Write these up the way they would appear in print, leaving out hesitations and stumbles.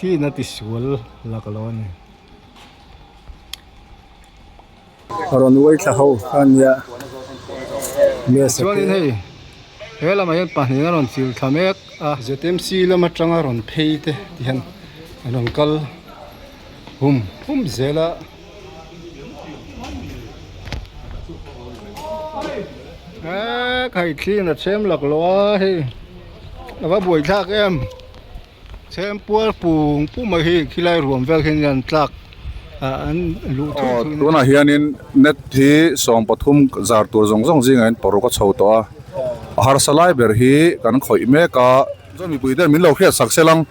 Thliin a ti sual lak lo a ni. Rawn uai thla ho kha a nia. Chuanin hei he lamah hian pahnih a rawn chil thla mek a. ZMC lam atanga rawn phei te ti hian an rawn kal hum hum zel a. Eee khai thliin a chhem laklawh a hei a va buaithlak em. Chhem pual pung pum a hi khilai ruam vel hian an tlak ah an luh thut Aw thut in tunah hianin net hi 13 zar tur zawng zawng zingah in paruk a chho tawh a a harsa lai ber hi kan khawih mek a chuan mipui ten min lo hriat sak sel ang.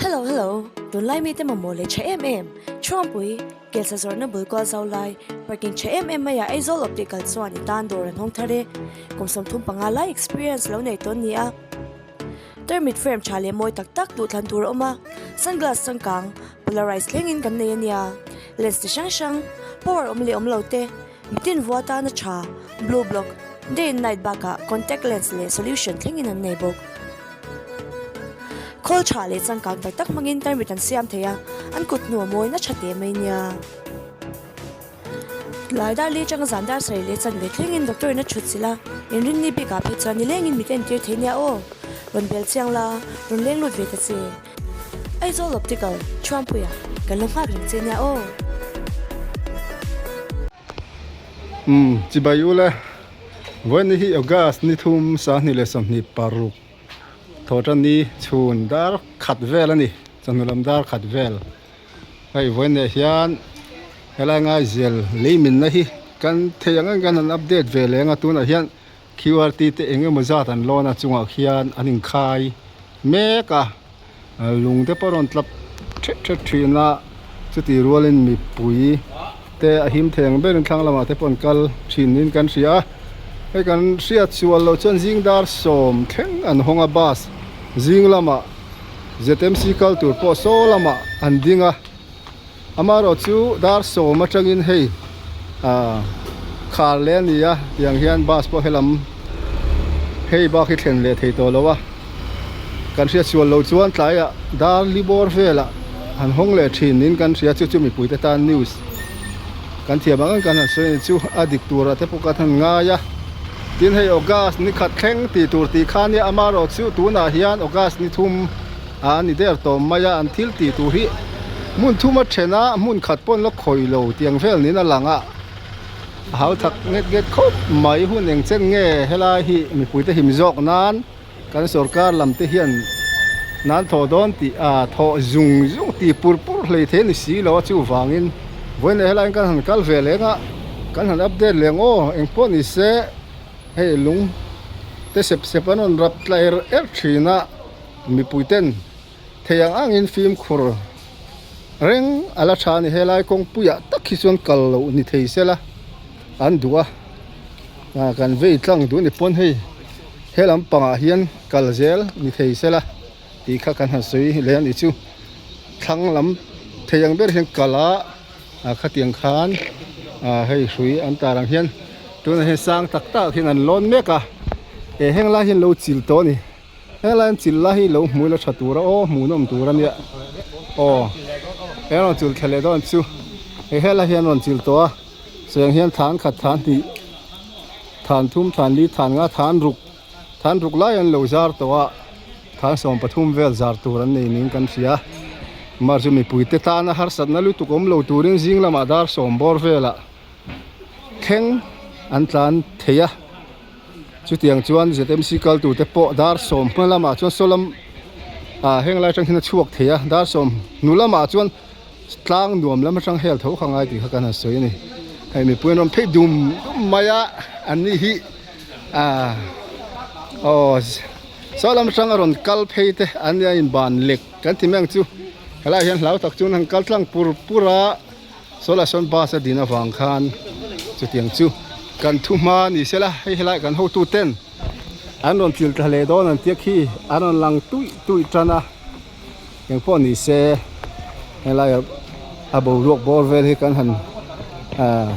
Hello hello tunlai mite mamawh leh tha em em Thuampui Kelsa zawrhna bul kual zau lai, parking tha em em maiah Aizawl Optical chuan i tan dawr an hawng thar e. Kum 35 lai experience lo nei tawn ni a. Tarmit frame tha leh mawi tak tak duhthlan tur a awm a, sunglass changkang, polarized thlengin kan nei a nia. Lens ti hrang hrang, power awm leh awm lo te, mitin vua tana tha, blue block, day and night bakah contact lens leh solution thlengin an nei bawk. Khawl tha leh changkang tak tak hmangin tarmit an siam thei a, an kut hnu a mawi na tha teh mai nia. Tlai dar li atanga zan dar sarih leh chanve thlengin doctor in a thut chilh a, inrinni bikah phei chuan nilengin mit a entir thei nia aw. Rawn bel chiang la, rawn leng lut ve ta che. Aizawl Optical, Thuampuia, kan lo nghak reng che nia aw. Umm, chibai u le. Vawiin hi August ni thum 2026 thawhtan ni chhun dar khat vel a ni, chawhnu lam dar khat vel. Hei vawiin ah hian helai ngaizel lei minna hi kan thei ang ang kan han update ve leng a, tunah hian QRT te eng emaw zat an lawn a chungah khian an inkhai mek a, lung te pawh a rawn tlap thet thet thin a, chutih rualin mipui te a him thei ang berin thlang lamah te pawh an kal thin niin kan hria a, hei kan hriat sual loh chuan zing dar sawm thleng an hawng a bus zing lamah ZMC kal tur pawh saw lamah an ding a. Amaherawh chu dar sawm atangin hei ah khar leh a ni a tiang hian bus pawh helam hei bak hi thlen leh thei tawh lo a kan hriat sual loh chuan tlaiah dar li bawr velah han hawng leh thin niin kan hria chu chu mipui te tan news kan thiam ang ang kan han sawi a ni chu a dik turah te pawh kan han ngai a tin hei august ni khat thleng tih tur tih kha nia amaherawh chu tunah hian august ni thum A ni der tawm mai a, an thil tih tur hi hmun thum a then a, hmun khat pawn la khawih lo tiang vel niin a lang a, a hau thak nget nget khawp mai hun eng chen nge helai hi mipui te him zawk nan kan sorkar lam te hian nan thawh dawn tih a thawh zung zung tih pur pur hlei thei a ni si lo a chuvangin vawiin leh helai kan han kal ve leng a kan han update leng aw engpawh ni se hei lung te sep sep an rawn rap tla er er thin a. Mipui ten thei ang angin fimkhur reng a la tha a ni. Helai kawngpuiah tak hi chuan kal loh ni thei sela an duh a, ah kan vei tlang duh a ni pawn hei he lampangah hian kal zel ni thei sela tih kha kan han sawi leh a ni chu. Thlang lam thei ang ber hian kal a ah khatiang khan ah hei hrui an tar ang hian tunah hian sang tak tak hian an lawn mek a, eh heng lai hian lo chil tawh a ni. Helai an chil lai hi lo hmui la tha tur a aw hmuhnawm tur a nia aw he rawn chil thla leh dawn chu hei helai hian rawn chil tawh a cheng hian thlan khat thlan hnih thlan thum thlan li thlan nga thlan ruk thlan ruk lai an lo zar tawh a thlan 13 vel zar tur an nei niin kan hria mar chu mipui te tana harsatna lutuk awm lo turin zing lamah dar sawm bawr velah thleng an tlan thei a. Chutiang chuan ZMC kal tur te pawh dar sawm hma lamah chuan saw lam ah heng lai atang hian a chhuak thei a dar sawm hnu lamah chuan tlang nuam lam atang hel tho kha ngai tih kha kan han sawi a ni hei mipui an rawn phei dum dum mai a an ni hi ah aw saw lam atang a rawn kal phei te an nia in ban lek kan ti mai ang chu helaiah hian hlau tak chuan an kal tlang pur pur a. Saw lah sawn bus a din avang khan chutiang chu kan thu hma ni sela hei helai kan hotu ten an rawn chil thla leh dawn an tia khi an rawn lang tuih tuih tan a engpawh ni se helai a boruak bawr vel hi kan han ah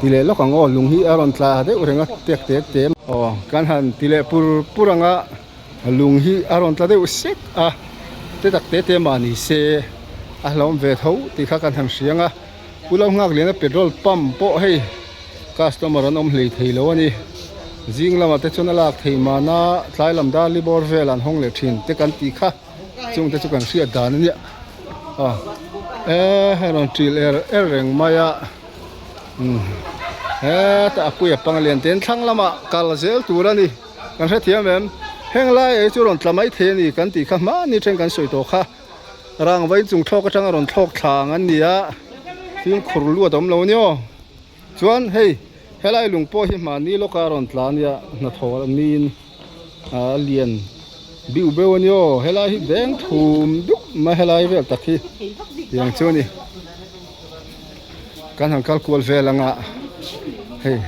ti leh lawk ang aw lung hi a rawn tla deuh reng a tek te te aw. Kan han ti leh pur pur ang a, lung hi a rawn tla deuh sek a, te tak te te mah ni se a hlauhawm ve tho tih kha kan han hria ang a, Pu Lo nghak liana petrol pump pawh hei customer an awm hlei thei lo a ni. Zing lamah te chuan a lak theih mahna tlai lam dar li bawr vel an hawng leh thin te kan tih kha chung te chu kan hriat dan a nia. Aw e rawn ṭil er er reng mai a. Umm hetah a puia pang lian te thlang lamah kal zel tur a ni kan hrethiam em heng lai ei chu rawn tla mai thei a ni kan tih kha hmani then kan sawi tawh kha rangva inchung thlawk atanga rawn thlawk thla ang an ni a fimkhur luat a awm lo a ni aw chuan hei helai lung pawh hi hmani lawka rawn tla a nia hnathawh niin a lian biu beuh a ni aw helai hi beng thum dup mai helai vel tak hi tiang chu a ni. Kan han kal kual vel anga hei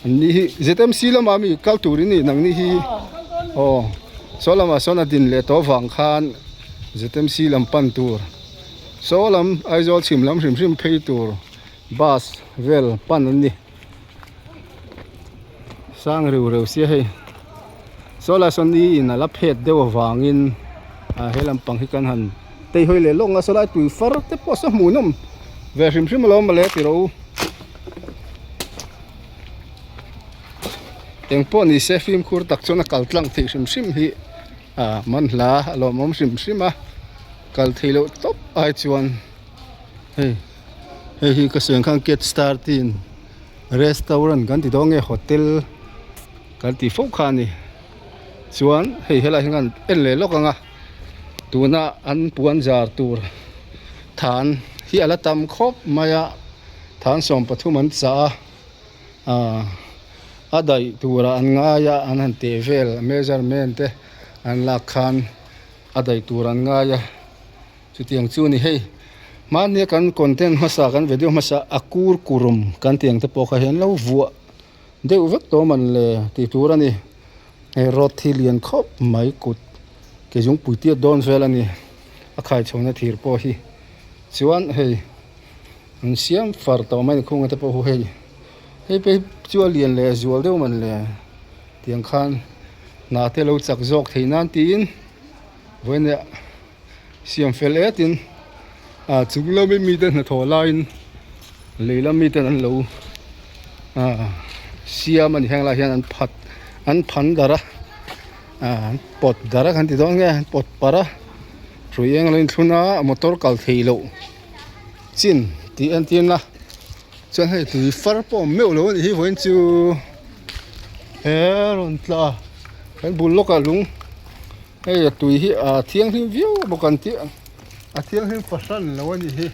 an ni hi ZMC lamah mi kal tur in ni nang ni hi aw saw lamah sawn a din leh tawh vang khan ZMC lam pan tur saw lam Aizawl chhim lam hrim hrim phei tur bus vel pan an ni sang reu reu sia hei saw lai sawn ni in a la phet deuh avangin ah he lampang hi kan han. Tei hawi leh lawk nga saw lai tui far te pawh saw hmuhnawm ve hrim hrim alawm mawle ti rawh u. Eng pawh ni se fimkhur tak chuan a kal tlang theih hrim hrim hi ah man hla a lawmawm hrim hrim a kal theih loh tawp ai chuan hei hei hi ka sawi ang khan cat star tin restaurant kan ti dawn nge hotel kan tih fo kha a ni chuan hei helai hi khan en leh lawk ang a. Tuna an puan zar tur than hi a la tam khawp mai a than 13 an chah a ah a daih turah an ngai a an han teh vel measurement te an lak khan a daih tur an ngai a chutiang chu a ni hei hmania kan content hmasa kan video hmasa a kur kurum kan tih ang te pawh kha hian lo vuah deuh vek tawh man le tih tur a ni. He road hi lian khawp mai kut ke zungpui tiat dawn vel a ni a khai chhohna thir pawh hi chuan hei an siam far tawh mai a ni khunga te pawh hu hei hei phei chu a lian leh zual deuh man le tiang khan hna te lo chak zawk theih nan tiin vawiin siam fel etin ah chung lama mite hnathawh laiin lei lam miten an lo ah siam a ni heng lai hian an phat an phan darh a ah an pawt darh a kan ti dawn nge an pawt parh a hrui eng lo inthlun a motor kal theih loh chin tih entir na chuan hei tui far pawh awm meuh lo a nih hi vawiin chu he rawn tla kan bul lawkah lung. Hei a tui hi a thianghlim viau bawk an tih a thianghlim fahran lo a nih hi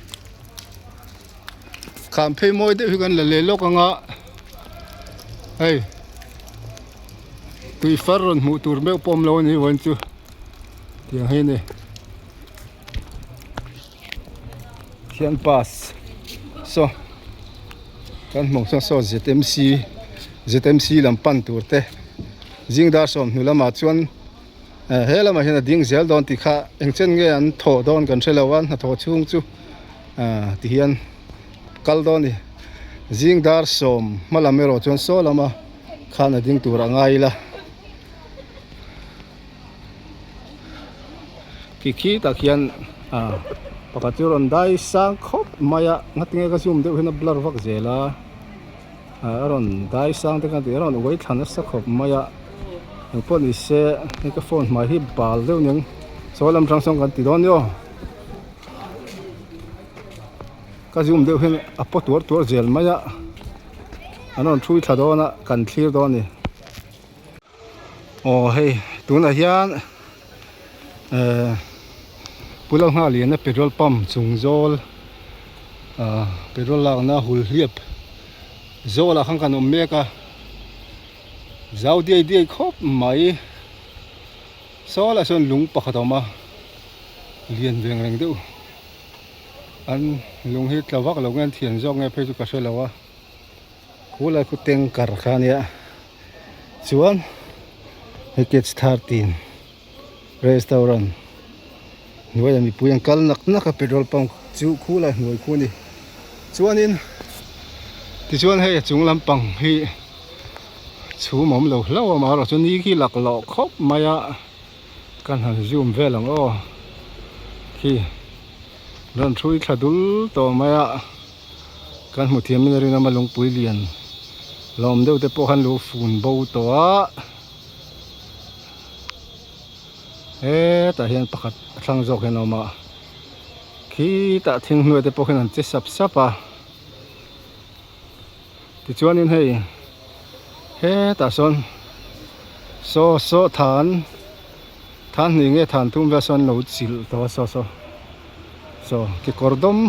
kham phei mawi deuh hi kan la leh lawk ang a hei tui far rawn hmuh tur meuh pawh awm lo a ni vawiin chu tiang hi a ni thian pass saw kan hmuh sawn saw zmc zmc lam pan tur te zing dar 20 lamah chuan. He lamah hian a ding zel dawn tih kha engchen nge an thawh dawn kan hre lo a hnathawh chhung chu ti hian kal dawn a ni zing dar 10 hma lam erawh chuan saw lama khan a ding tur a ngai ila khi khi tak hian pakhat chu rawn dai sang khawp mai a ngatinge ka zoom deuh hian a blur vak zel a. A rawn dai sang te khan tih a rawn uai thla nasa khawp mai a engpawh ni se hei ka phone hmai hi bal deuh aniang saw lam hrang sawn kan ti dawn nia aw ka zoom deuh hian a paw tuar tuar zel mai a an rawn thui thla dawn a kan thlir dawn a ni aw hei tunah hian ehh Pu Lalnghaliana petrol pump chung zawl ahh petrol lakna hul hliap zawl ah khan kan awm mek a zau diai diai khawp mai saw lah sawn lung pakhat a awm a lian veng reng deuh an lung hi tla vak lo nge an thian zawk nge phei chu ka hre lo a. Khulai khu tanker kha a nia chuan hei catch 13 restaurant hnuaiah mipui an kal nak nak a petrol pump chu khulai hnuai khu a ni chuanin tichuan hei a chung lampang hi. Chhum awm lo hlauh a amaherawh chu ni khi laklawh khawp mai a kan han zoom vel ang aw khi rawn hrui thla dul tawh mai a kan hmu thiam in a rinawm a lungpui lian lawm deuh te pawh khan lo fun bo tawh a hetah hian pakhat a thlang zawk hian a awm a khitah thing hnuai te pawh khian an che sap sap a. Tichuanin hei hetah sawn saw saw than than hnih nge than thum vel sawn lo chilh tawh a saw saw saw kekawr dawm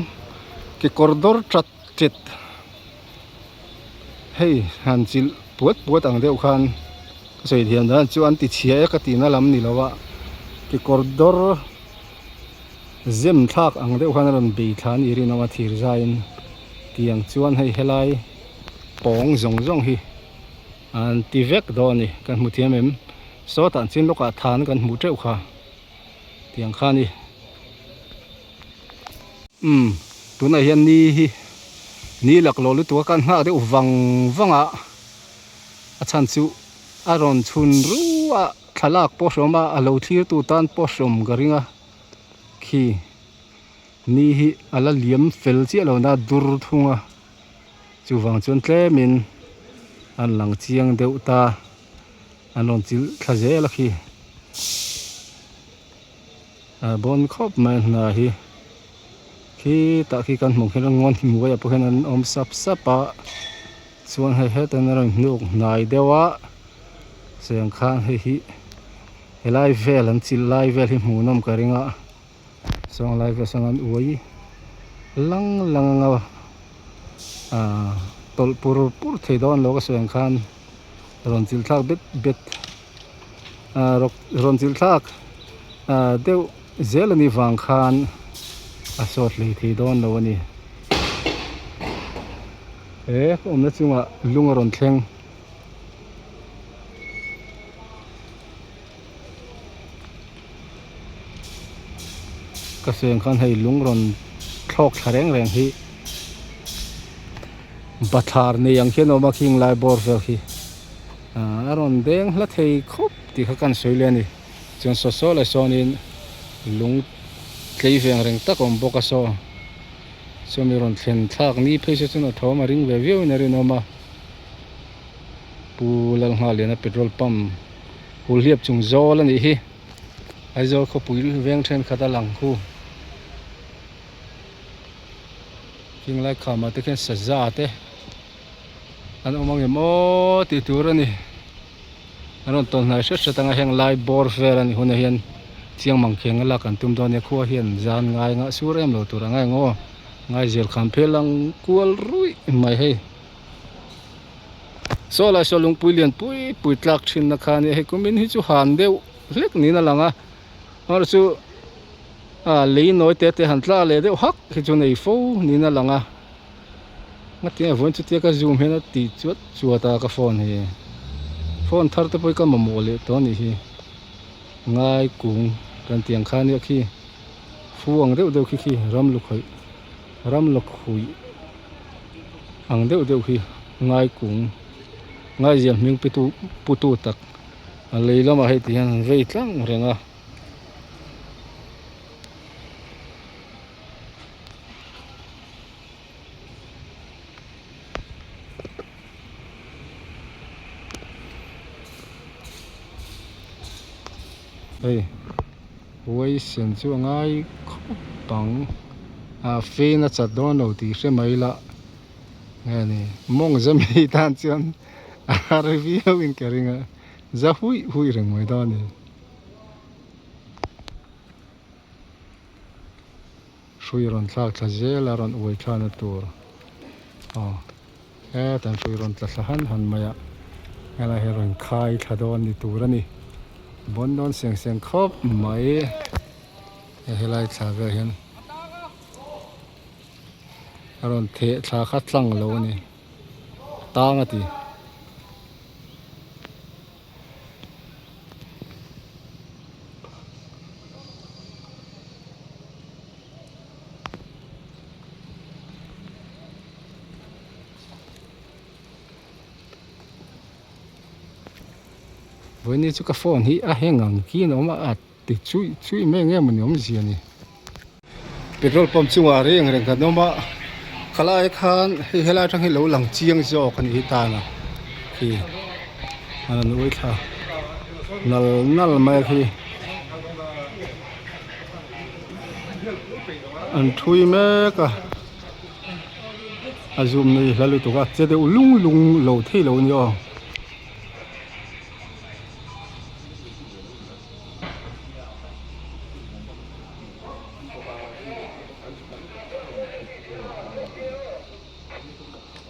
kekawr dawr chat chet hei han chilh puat puat ang deuh khan ka sawi thiam dan chu an ti chhia e ka tihna lam ni lo a kekawr dawr zem thlak ang deuh khan a rawn bei thla a nih rinawm a thir zaiin. Tiang chuan hei helai pawng zawng zawng hi an ti vek dawn a ni kan hmu thiam em sawtah an chin lawkah than kan hmuh teuh kha tiang kha a ni umm tunah hian ni hi ni laklawh lutuk a kan nghak deuh vang vang a a chhan chu a rawn chhun ruh a thlalak pawh hrawm a a lo thlir tu tan pawh hrawm ka ring a khi. Ni hi a la liam fel chiah lo na dur thung a chuvang chuan tlemin an lang chiang deuh ta an rawn chilh thla zel a khi a bawn khawp mai a hna hi khitah khi kan hmuh khian ngawn hnuaiah pawh hian an awm sap sap a chuan hei hetan a rawn hnuk hnai deuh a cheng khan hei hi helai vel an chilh lai vel hi hmuhnawm ka ring a. Sawng lai vel sawn an uai lang lang anga ah tawlh pur pur thei dawn lo ka sawi ang khan rawn chilh thlak bet bet ah rawn chilh thlak ah deuh zel a nih vang khan a sawt hlei thei dawn lo a ni he awmna chungah lung a rawn thleng. Ka seng khan hei lung rawn thlawk thla reng reng hi bathlar nei ang hian a awm a khing lai bawr vel khi ah a rawn deng hla thei khawp tih kha kan sawi leh a ni chuan saw saw leh sawnin lung tlei veng reng tak a awm bawk a saw chumi rawn thlen thlak ni phei se chuan a thawm a ring ve viau in a rinawm a Pu Lalnghaliana petrol pump. Hulhliap chung zawl a nih hi. Aizawl khawpui veng thenkhat a lang khu. Khing lai khamah te khian saza te an awm ang em aw tih tur a ni. An rawn tawn hnai hret hret anga heng lai bawr vel a nih hunah hian chiang mang kheng a lak an tum dawn nia khua hian zan ngai ngah sur em lo tur a ngai ang aw. Ngaizel kham phel ang kual ruih mai hei. Saw lai saw lungpui lian pui pui tlak thin na kha a nia hei kumin hi chu han deuh hlek niin a lang a amaherawh chu ah lei nawi te te han tla leh deuh hak hi chu nei fo niin a lang a ngatinge vawiin chutia ka zoom hian a ti chuat chuat a ka phone hi phone thar te pawh hi ka mamawh leh tawh a nih hi ngai kung kan tih ang kha ania khi fu ang deuh deuh khi khi ram lukhawih ram lakhuih. Ang deuh deuh hi ngai kung ngai ziah hming pu tu pu tu tak a lei lamah hei ti hian an vei tlang reng a. Hei Uaisen chu a ngai khawp ang a fan a chat dawn lo tih hre mai la nge ni mawng zami tan chuan a har viau in ka ring a za huih huih reng mai dawn a ni. Hrui rawn thlak thla zel a rawn uai thlana tur aw hetan hrui rawn tla thla han han mai a helai hi rawn khai thla dawn ni tur a ni bawn dawn seng seng khawp mai hei helai thla vel hian a rawn theh thla kha tlang lo a ni tang a ti. Vawiin chu ka phone hi a heng ang kin a awm a a ti chuih chuih mai ang em a ni awmzia ni. Petrol pump chungah reng reng kan awm a khalai khan hei helai atang hi lo lang chiang zawk a nih hi tan a khi a rawn uai thla nal nal mai a khi an thui mek a a zoom na hi hla lutuk a che deuh lung lung lo thei lo a ni aw.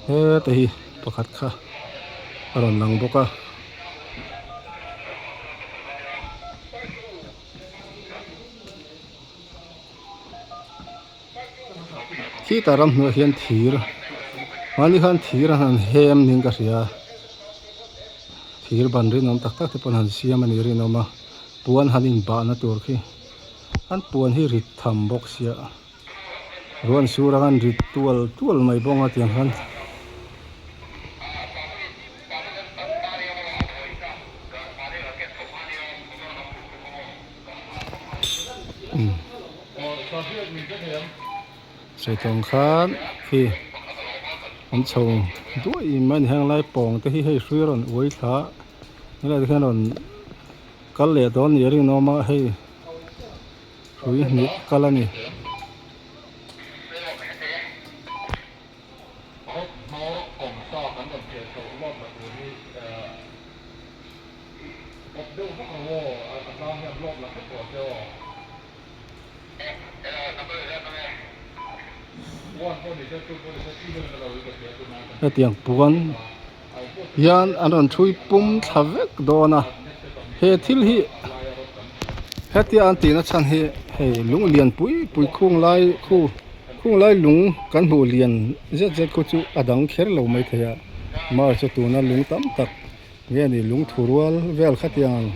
Heta hi pakhat kha a rawn lang bawk a. Khitah ramhnuaiah hian thir mahni khan thir an han hem niin ka hria thir ban rinawm tak tak te pawh an han siam a ni rinawm a puan han inbahna tur khi an puan hi rit tham bawk sia ruan sur ang an rit tual tual mai bawk a tiang khan. Saitawng khan khi an chho duai mai a ni heng lai pawng te hi hei hrui a rawn uai thla a helai te khian rawn kal leh dawn ni a rinawm a hei hrui hnih kal a ni. Hetiang puan hian an rawn thui pum thla vek dawn a he thil hi hetia an tihna chhan hi hei lung lian pui pui khung lai khu khung lai lung kan hmuh lian zet zet khu chu a dang kher lo maithei a mar chu tuna lung tam tak. Nge ni lungthu rual vel khatiang ang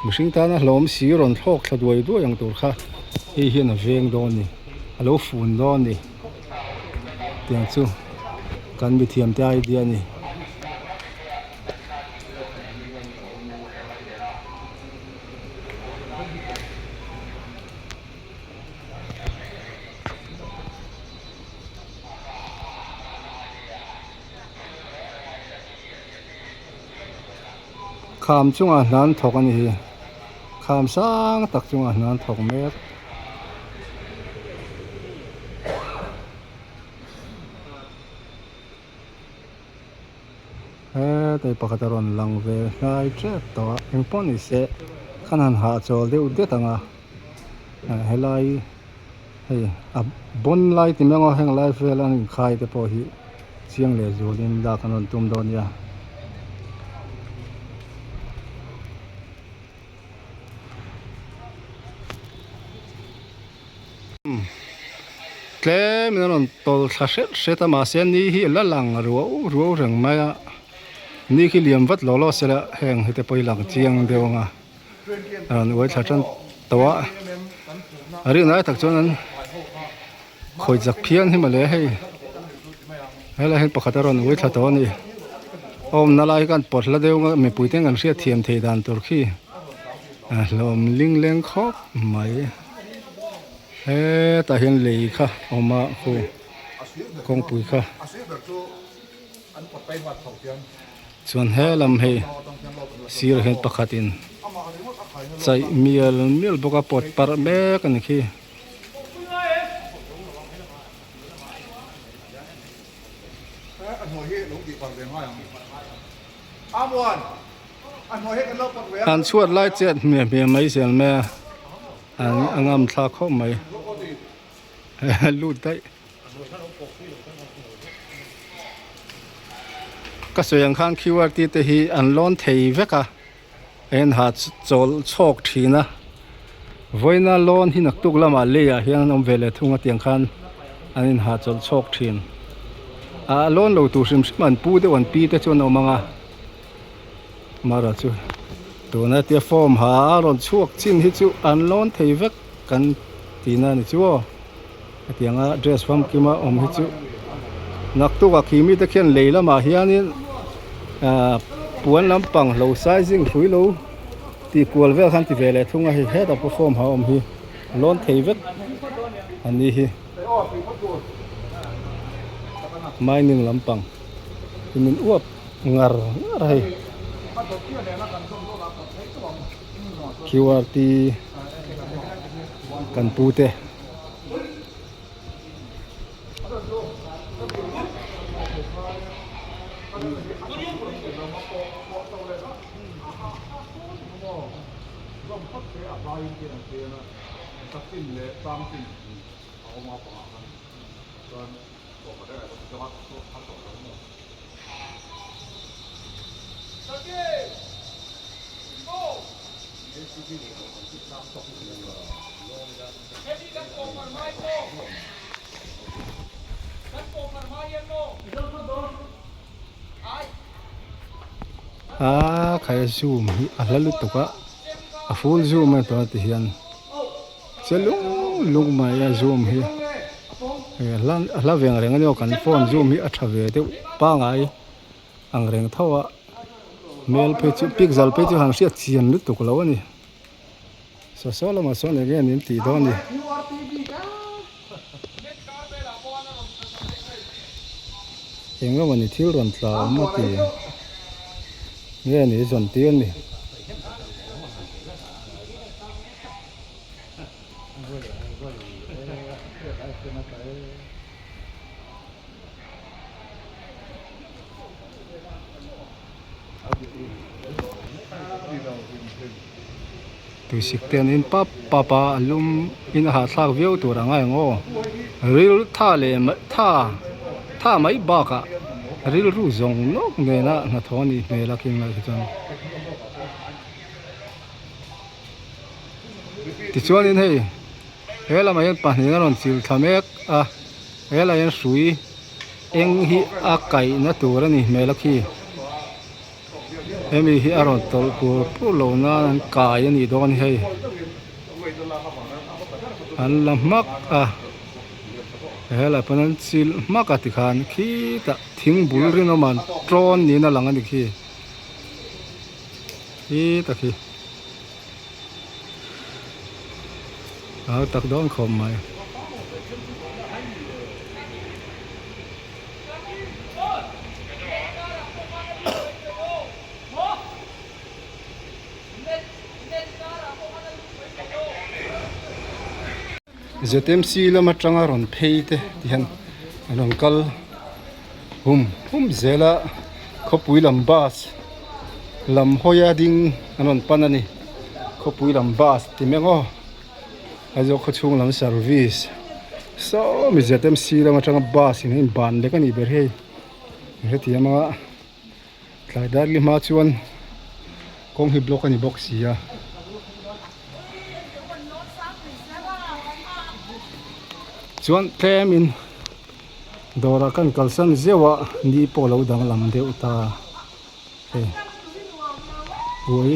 mihring tana hlawm si rawn thlawk thla duai duai ang tur kha hei hian a veng dawn ni a lo fun dawn ni tiang chu kan mithiam te idea a ni. Kham chungah hna an thawk a ni hi kham sang tak chungah hna an thawk mek. Hetlai pakhat a rawn lang ve hnai tep tawh a engpawh ni se khan han hahchawl deuh det ang a helai hei a bawn lai ti mai ang aw heng lai vel an inkhai te pawh hi. Chiang leh zualin lak an rawn tum dawn nia. Tlem in a rawn tawl thla hret hret a mahse ni hi a la lang ruau ruau reng mai a ni khi liam vat lo lo sela heng hi te pawh hi lang chiang deuh ang a a rawn uai thla tan tawh a a rinai tak chuan an Khawi chak phian hi mawle hei helai hian pakhat a rawn ui thla tawh a ni a awmna lai hi khan pawt hla deuh a mipui te kan hriat thiam theih dan tur khi a hlawm ling leng khawp mai hetah hian lei kha a awm a khu kawngpui kha chuan he lam hei sir ah hian pakhat in chaih mial mial bawk a pawt parh mek a ni khi. An chhuat lai chet hmiah hmiah mai zel mai a an a ngam thlak khawp mai lut daih ka sawi ang khan qrt te hi an lawn thei vek a. En ha chawl chhawk thin a vawiina lawn hi naktuk lamah leiah hian an awm ve leh thung a tiang khan an in ha chawl chhawk thin a lawn lo tur hrim hrim an pu deuh an pi te chu an awm ang a mara chu tuna tia form ha a rawn chhuak chin hi chu an lawn thei vek kan tihna a ni chu aw hetianga dress famkim a awm hi chu naktukah khi mite khian lei lamah hianin ahh puan lampang lo sizing hrui lo. Tih kual vel khan ti ve leh thung a hei hetah pawh form ha awm hi lawn thei vek a ni hi mining lampang hi min uap ngar ngar a hei qrt kan pu te. A khai a zoom hi a hla lutuk a a full zoom a ni tawh a ti hian che lung lung mai a zoom hi hei a hla a hla ve ang reng a nia aw kan phone zoom hi a tha ve deuh pangai ang reng tho a hmel phei chu pixel phei chu han hriat chian lutuk lo a ni. Saw saw lamah sawn eng nge nin tih dawn ni. Eng emaw ni thil rawn tla awm a ti. Nge ni zawn tir ni. Tuisik te an in pap pap a a lum in a hahthlak viau tur a ngai ang aw ril tha leh tha tha mai bakah rilru zawng nawk nena hnathawh a nih hmel a khing lai hi chuan tichuanin hei he lamah hian pahnih a rawn chil thla mek a he lah hian hrui eng hi a kaihna tur a ni hmel a khi. Hemi hi a rawn tawlh pur pur lo nan an kai a nih dawn hi hei an la hmak a helai pawn an chilh hmak a tikhan khitah thing bul rinawm an tawn niin a lang a ni khi khitah khi a tak dawn khawp mai. ZMC lam atanga rawn phei te ti hian an rawn kal hum hum zel a khawpui lam bus lam hawia ding an rawn pan a ni khawpui lam bus ti mek aw. Aizawl khawchhung lam service saw mi ZMC lam atanga bus in a in ban lek a nih ber hi hei hetiang anga tlai dar li hma chuan kawng hi block a ni bawk si a. Chuan tlem in dawrah kan kalsan zeuh a ni pawh a lo danglam deuh ta. Hei ui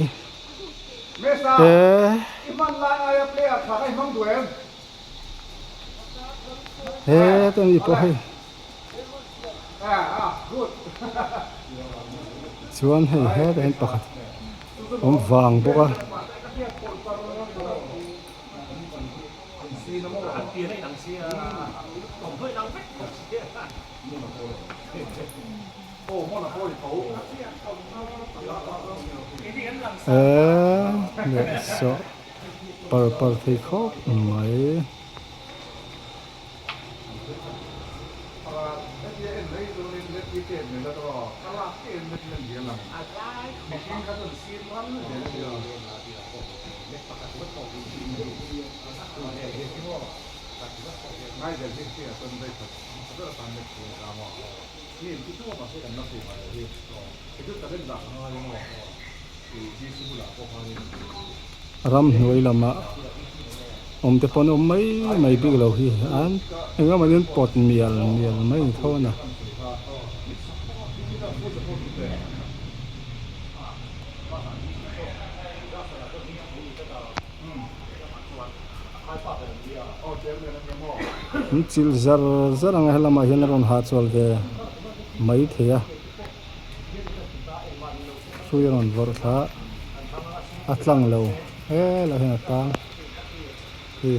e he ta ni pawh hei chuan hei hetah hian pakhat awm vang bawk a. Eee leh sawh par par thei khawp mai. Ramhnuai lamah awm te pawh an awm mai mai bik lo hi an eng emaw in pawt mial mial mai ni tho a ni. An chilh zar zar ang a helamah hian a rawn hahchawl ve mai thei a hrui a rawn vawrh thla a. a tlang lo helai hian a tang hi.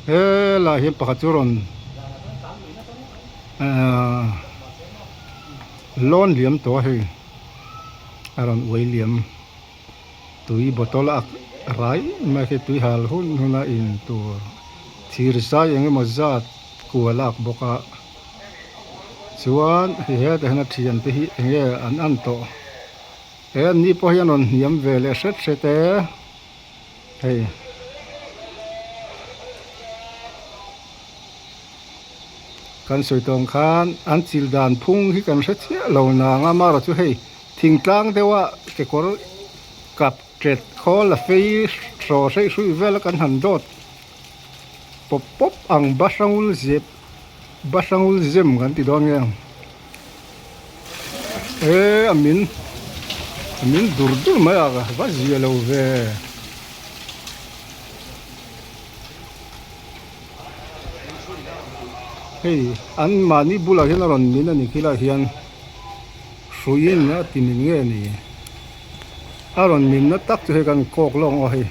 Helai hian pakhat chu rawn ahh lawn liam tawh a hei a rawn uai liam. Tui bottle a rai mai khi tui hal hun hun a in tur thir zai eng emaw zat kua lak bawk a chuan hei hetah hian a thian te hi eng nge an an tawh he an ni pawh hi an rawn hniam ve leh hret hret e hei. Kan sawi tawng khan an chil dan phung hi kan hre chiah lo nang a amaherawh chu hei thingtlang deuha kekawr kap tet khawl a fei hraw hreih hruih vel a kan han dawt pawp pawp ang bahrangul zep bahrangul zem kan ti dawn nge ang e a min a min dur dur mai a va zia lo ve. Hei an mahni bulah hian a rawn min a ni khilaiah hian hruiin a ti min nge ni a rawn min na tak chu hei kan kawk lawk ang aw hei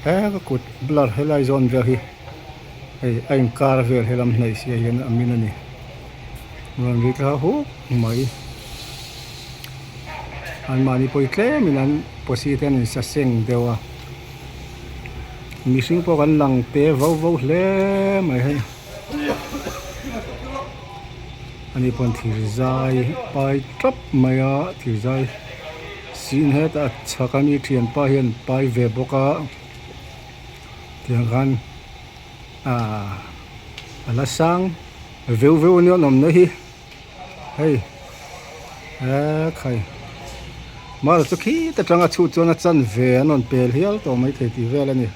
he ka kut blur helai zawn vel hi hei a inkar vel helam hnaih siah hian a min a ni rawn ri thla huk mai an mahni pawh hi tlemin an pawsi te an insa seng deuh a. Mihring pawh kan lang te vo vo hle mai hei ani pawn thir zai pai tap mai a thir zai sin hetah a chhak a mi thianpa hian pai ve bawk a tiang khan ahh a la sang veu veu ania an awmna hi. Hei eee khai mar chu khit atanga chhut chuan a chan ve an rawn pel hial tawh maithei tih vel a ni.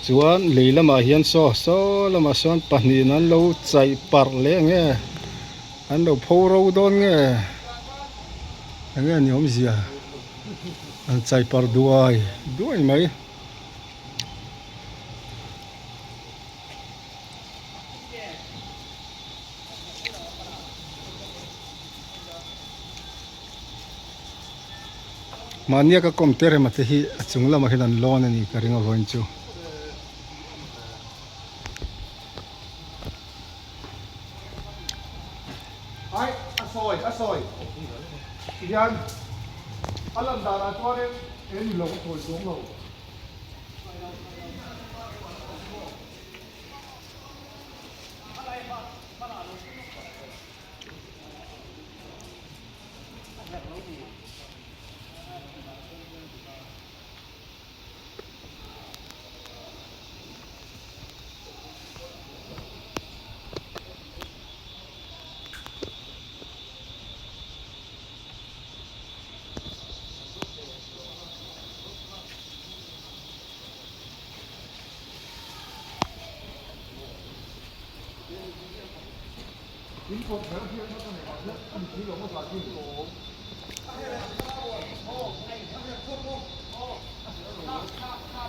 Chuan lei lamah hian saw saw lamah sawn pahnihin an lo chaih parh leh ang e an lo pho ro dawn nge eng nge ni awmzia an chaih parh duai duai mai. Mahnia ka kawm te rema te hi a chung lamah hian an lawn a ni ka ring avawiin chu. Ai a sawi a sawi tihian a lan danah chuanin he ni lo a sawi chuang lo.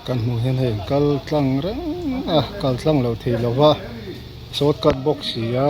Kan hmuh hian hei kal tlang reng a kal tlang loh theih loh va shortcut bawk si a.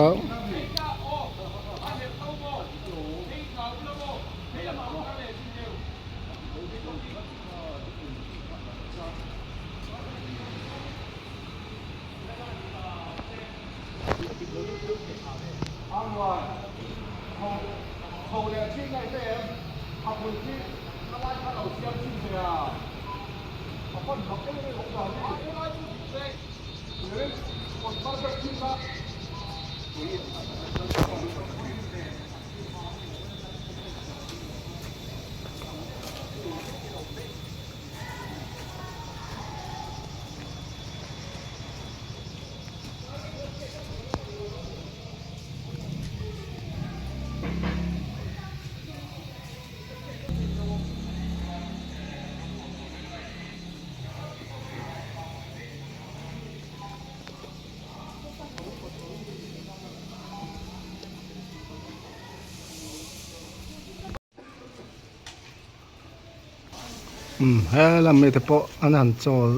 Umm he lam mite pawh an han chawl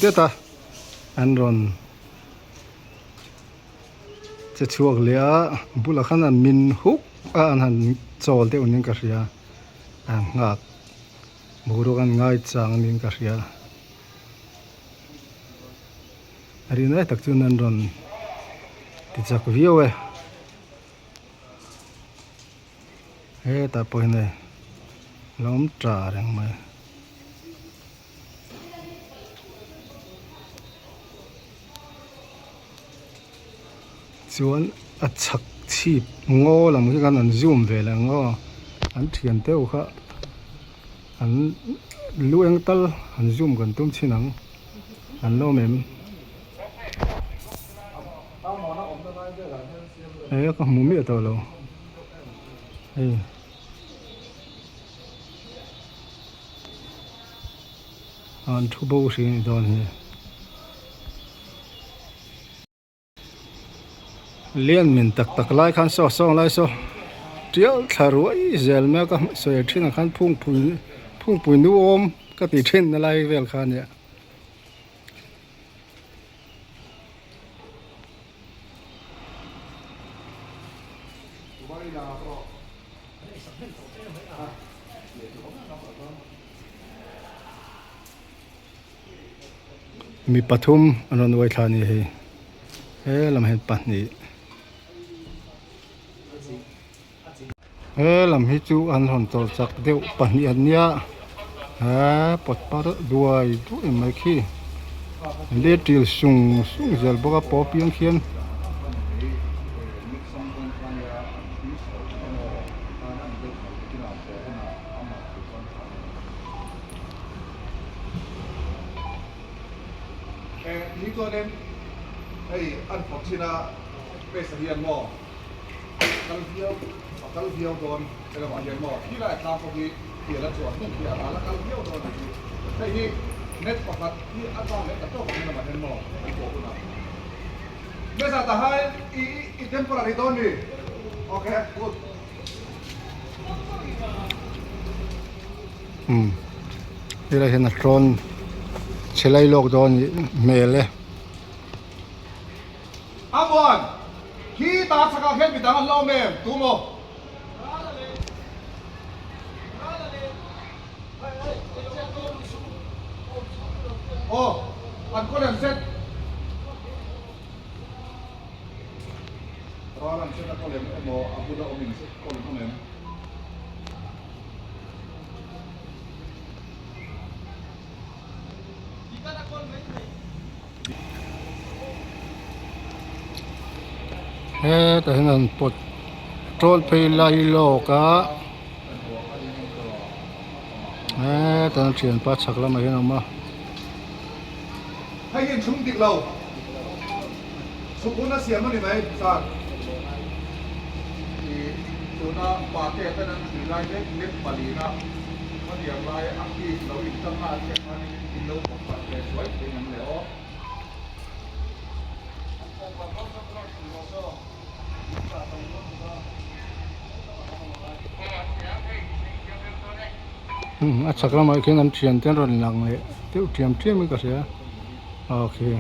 det a an rawn che chhuak leh a bulah khan an min huk a an han chawl deuh niin ka hria an nghak boruak an ngai chang niin ka hria a rinai tak chuan an rawn ti chak viau e. Hetah pawh hian hei lo awm ta reng mai. Chuan a chhak chhip ngaw lam khi khan an zoom ve leh ang aw an thian deuh kha an lu eng tal an zoom kan tum chhin ang an la awm em. He ka hmu miah tawh lo hei an thu bo hri a ni dawn hi lian min tak tak lai khan saw sawng lai saw tial thla ruai zel mai a ka sawi thin ah khan phungpui phungpui nu awm ka ti thin na lai vel kha a nia. Mi pathum an rawn uai thla a ni hei he lam hian pahnih he lam hi chu an rawn chawlh chak deuh pahnih an nia he pawt par duai duai mai khi let til sung sung zel bawk a paw piang khian. Kal viau a kal viau dawn helamah hian maw khi lai tlang pawh hi tial a chuan hmun khi a ral a kal viau dawn a ni hei hi net pakhat hi a tlang leh ta tawk ang helamah hian maw an pawh hunah mesa ta hai i i temporary dawn ni okay good. Umm helai hian a tlawn chhe lai lawk dawn nih hmel e. Amuan, khi ta chhakah khian midang an la awm em? Tu maw? Aw, an kaw lem zet. Ral an zet a kaw lem emaw a bula awm in kaw lem awm em? Hetah hian an pawt tawl phei lai lawk a hetah hian thianpa chhak lamah hian a awm a. Hei hi chhung dik lo chhuk hun a siam a ni mai sir. I tuna pate ten an thui lai mek mek palina khatiang lai a fees lo intanna an hriat khanin in lo pakhat ve suai thei ang le aw. A chhak lamah khian an thian te an rawn lang leh deuh thiam thiam in ka hria a khi.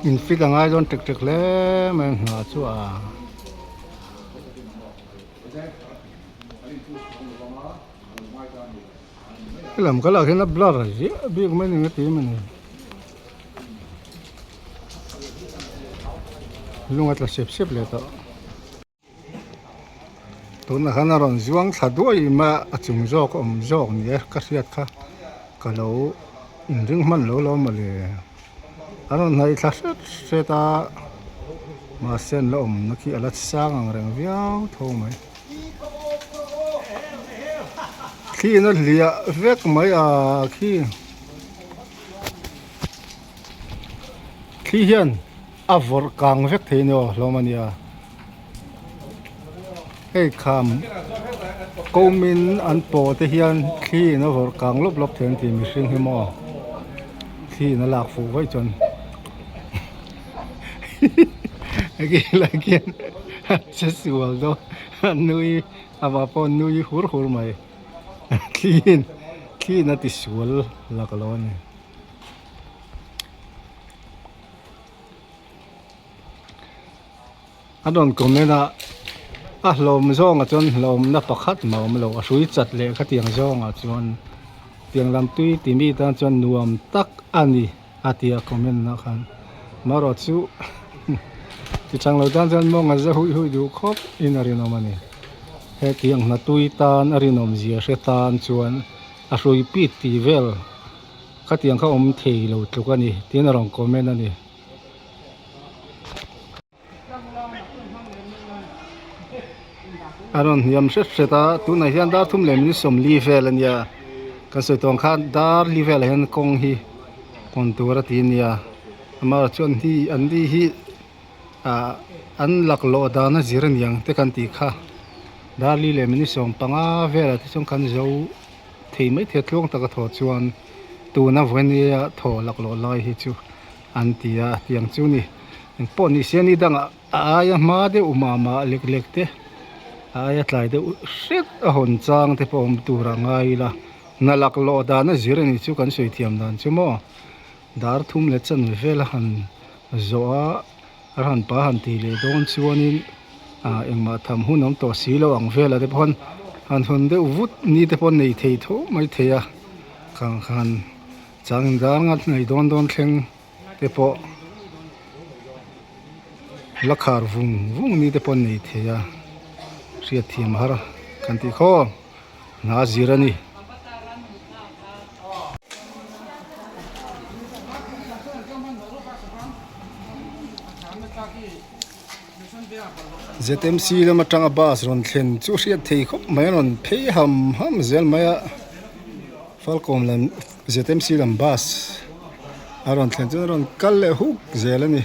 In fit a ngai dawn tek tek hle mai a hna chu a. Helam ka lak hian a blur ziah bik mai a ni nga ti em a ni. Lung a tla sep sep leh tawh. Tunah khan a rawn zuang thla duai mai a, a chung zawk a awm zawk ni e ka hriat kha ka lo inring hman lo lo mawle a rawn hnaih thla hret hret a mahse an la awmna khi a la sang ang reng viau tho mai thliin a hliah vek mai a khi thli hian. A vawrh kang vek thei ni aw hlawm a nia. Hei kham komin an pawh te hian thli in a vawrh kang lawp lawp thei an tih mihring hi maw thli in a lak fuh vaih chuan hei lai khian a che sual dawn a nui amah pawh a nui hur hur mai thli in thli in a ti sual lak lo a ni. A rawn comment a a hlawm zawngah chuan hlawmna pakhat mah a awm lo a hrui chat leh khatiang zawngah chuan tiang lam tui ti mi tan chuan nuam tak a ni a ti a comment ah khan marawh chu ti chang lo tan chuan mawng a za huih huih duh khawp in a rinawm a ni hetiang hna tui tan a rinawm zia hre tan chuan a hrui pit tih vel. Khatiang kha awm thei lo tluk a ni tiin a rawn comment a ni. A rawn hniam hret hret a, tunah hian dar thum leh minute sawmli vel a nia. Kan sawi tawh ang khan dar li velah hian kawng hi hawn tur a ti a nia. Amaherawhchu chuan hi an ni hi ah an laklawh dan a zir a niang te kan tih kha. Dar li leh minute 15 velah te chuan kan zo. Thei mai thei a tluang taka thaw chuan tuna vawinia thaw laklawh lai hi chu an ti a tiang chu ni engpawh ni se ni dangah a aia hma deuh mah mah lek lek te a aia tlai deuh hret a hawn chang te pawh awm tur a ngai ila hna laklawh dan a zir a nih chu kan sawi thiam dan chu maw dar thum leh chanve vel a han zawh a. A han pa han tih leh dawn chuanin ah engmah tham hun awm tawh si lo ang velah te pawh khan han hawn deuh vut ni te pawh nei thei tho mai thei a khang khan chang in dar ngat nei dawn dawn thleng te pawh la khar vung vung ni te pawh nei thei a hriatthiam har kan tih khaw hna zir a ni. ZMC lam atanga bus rawn thlen chu hriat thei khawp mai a rawn phei ham ham zel mai a Falkawn lam ZMC lam bus a rawn thlen chuan a rawn kal leh huk zel a ni.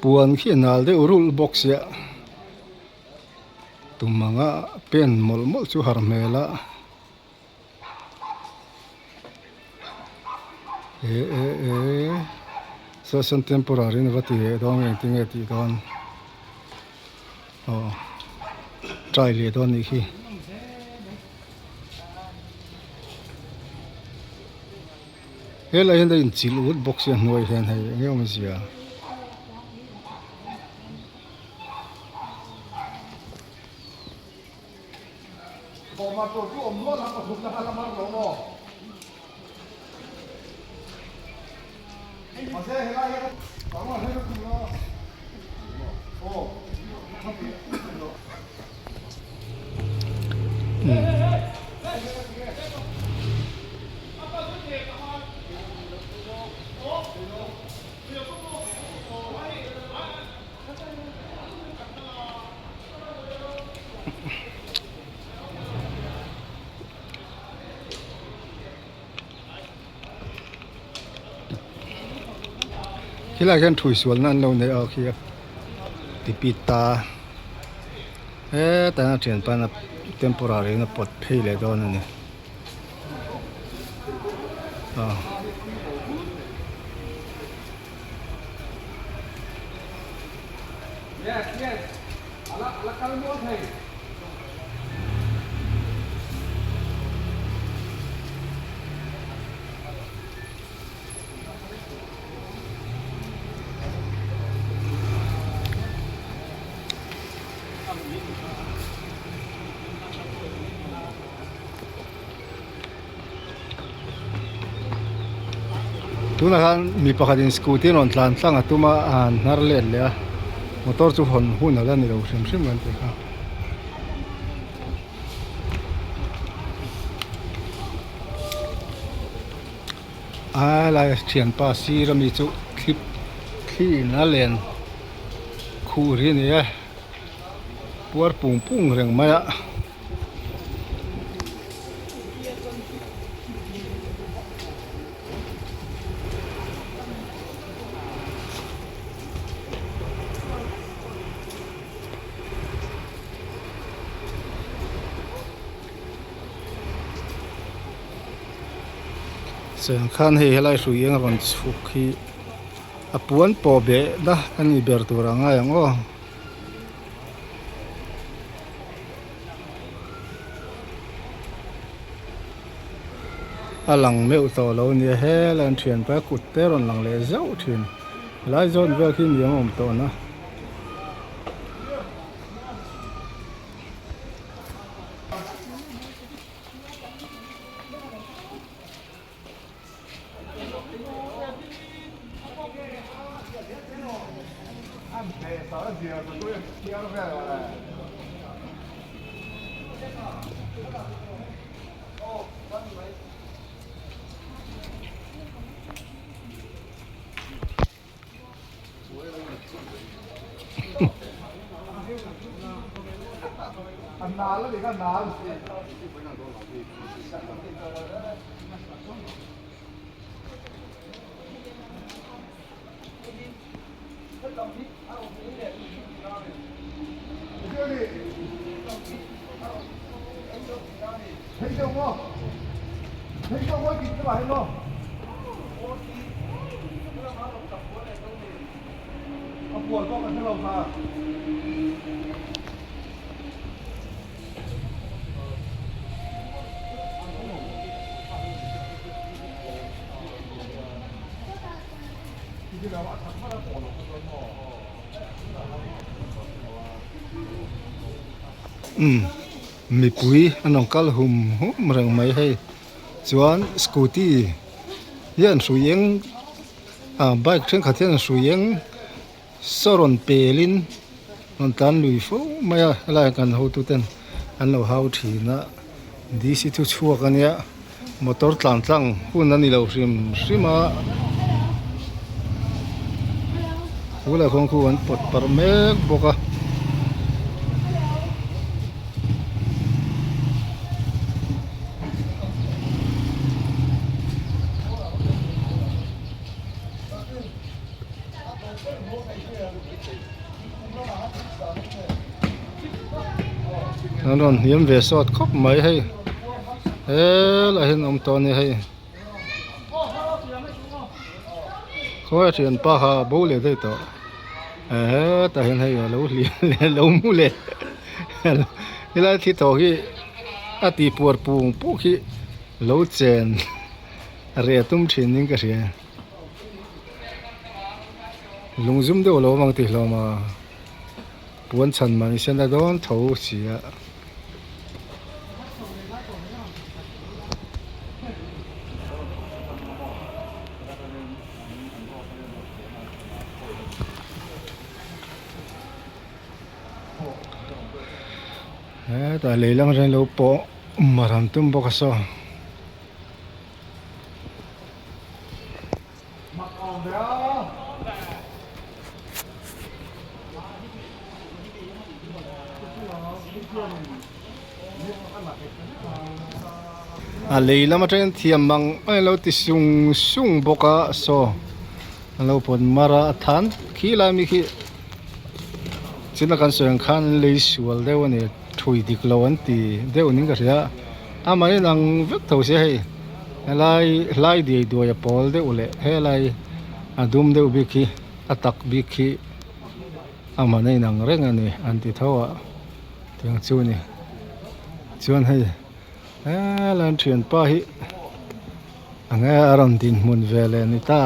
Puan khi a nal deuh rulh bawk sia tum anga pen mawlh mawlh chu har hmel a e e e saw sawn temporary in a va ti leh dawn nge engtin nge tih dawn aw try leh dawn anih khi. Helai hian a inchilh ut bawk sia hnuai hian hei eng emaw zia. Khilaiah khian thui sualna an lo nei a khi a tipit ta hetah hian a thianpa in a temporary in a pawt phei leh dawn a ni aw. Tunah khan mi pakhatin scooty rawn tlan tlang a tum a a han hnar let leh a motor chu hawn hun ala ni lo hrim hrim kan tih kha. A lai thianpa sir ami chu thlip thli in a len khuh ri a ni e puar pung pung reng mai a. Chuan khan hei helai hrui eng rawn chhuk hi a puan pawh beh na a ni ber tur a ngai ang aw. A lang meuh tawh lo nia helai an thianpa kut te rawn lang leh zauh thin helai zawn vel khi ni ang awm tawh na. Umm mipui an rawn kal hum hum reng mai hei chuan scooty hian hrui eng ah bike thenkhat hian hrui eng saw rawn pelin rawn tlan lui fo mai a helaiah kan hotu ten an lo hau thin a D C thu chhuak a nia motor tlan tlang hun a ni lo hrim hrim a bulah khuan khu an pawt parh mek bawk a. An rawn hniam ve sawt khawp mai hei helaiah hian a awm tawh a ni hei khawi a thianpa kha a bo leh daih tawh hetah hian hei a lo hliam leh a lo mu leh helai thi tawh hi a tih puar pung puk hi lo chen reh tum thin in ka hria. Lung zum deuh a lo awm ang tih hlawm a puan chhan man i sen a dawn tho si a. Hetah lei lam atangin lo pawh mar an tum bawk a saw. A lei lam atangin thiam mang a lo ti sung sung bawk a saw. An lo pawt mar a, a than khi lai mi khi china kan sawi ang khan an lei sual deuh a ni thui dik lo an ti deuh niin ka hria a amah in ang vek tho sia hei helai hlai diai duai a pawl deuh leh helai a dum deuh bik hi a tak bik hi amah na inang reng a ni an ti tho a tiang chu a ni chuan hei helai an thianpa hi. Enge a rawn dinhmun ve leh ni ta